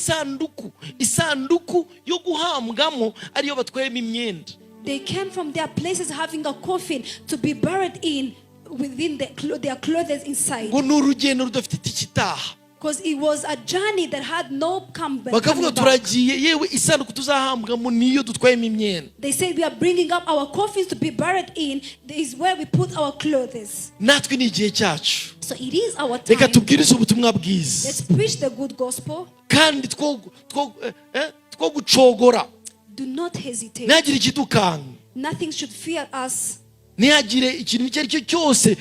isanduku yo guhambwamo ariyo batwayemo imyenda. They came from their places having a coffin to be buried in within their clothes inside. Ngo ni urugendo rudafite itike itaha. Because it was a journey that had no Bakavuga coming back. turagiye, yewe isanduku tuzahambwamo niyo dutwayemo imyenda. They said, "We are bringing up our coffins to be buried in. This is where we put our clothes." Natwe ni igihe cyacu. So it is our Reka time. tubwirize ubutumwa bwiza. Let's preach the good gospel. Kandi two gucogora. Do not hesitate. Ntihagire ikidukanga. Nothing should fear us. Ntihagire ikintu icyo ari cyo cyose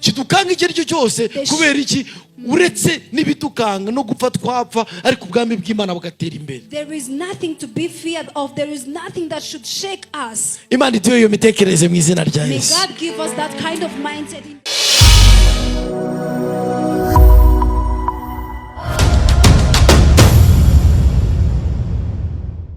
kidukanga icyo ari cyo cyose. Kubera iki? Uretse n'ibidukanga no gupfa twapfa, ariko ubwami bw'Imana bugatera imbere. There is nothing to be feared of. There is nothing that should shake us. Imana iduhe iyo mitekerereze mu izina rya May Yesu. God give us that kind of mindset in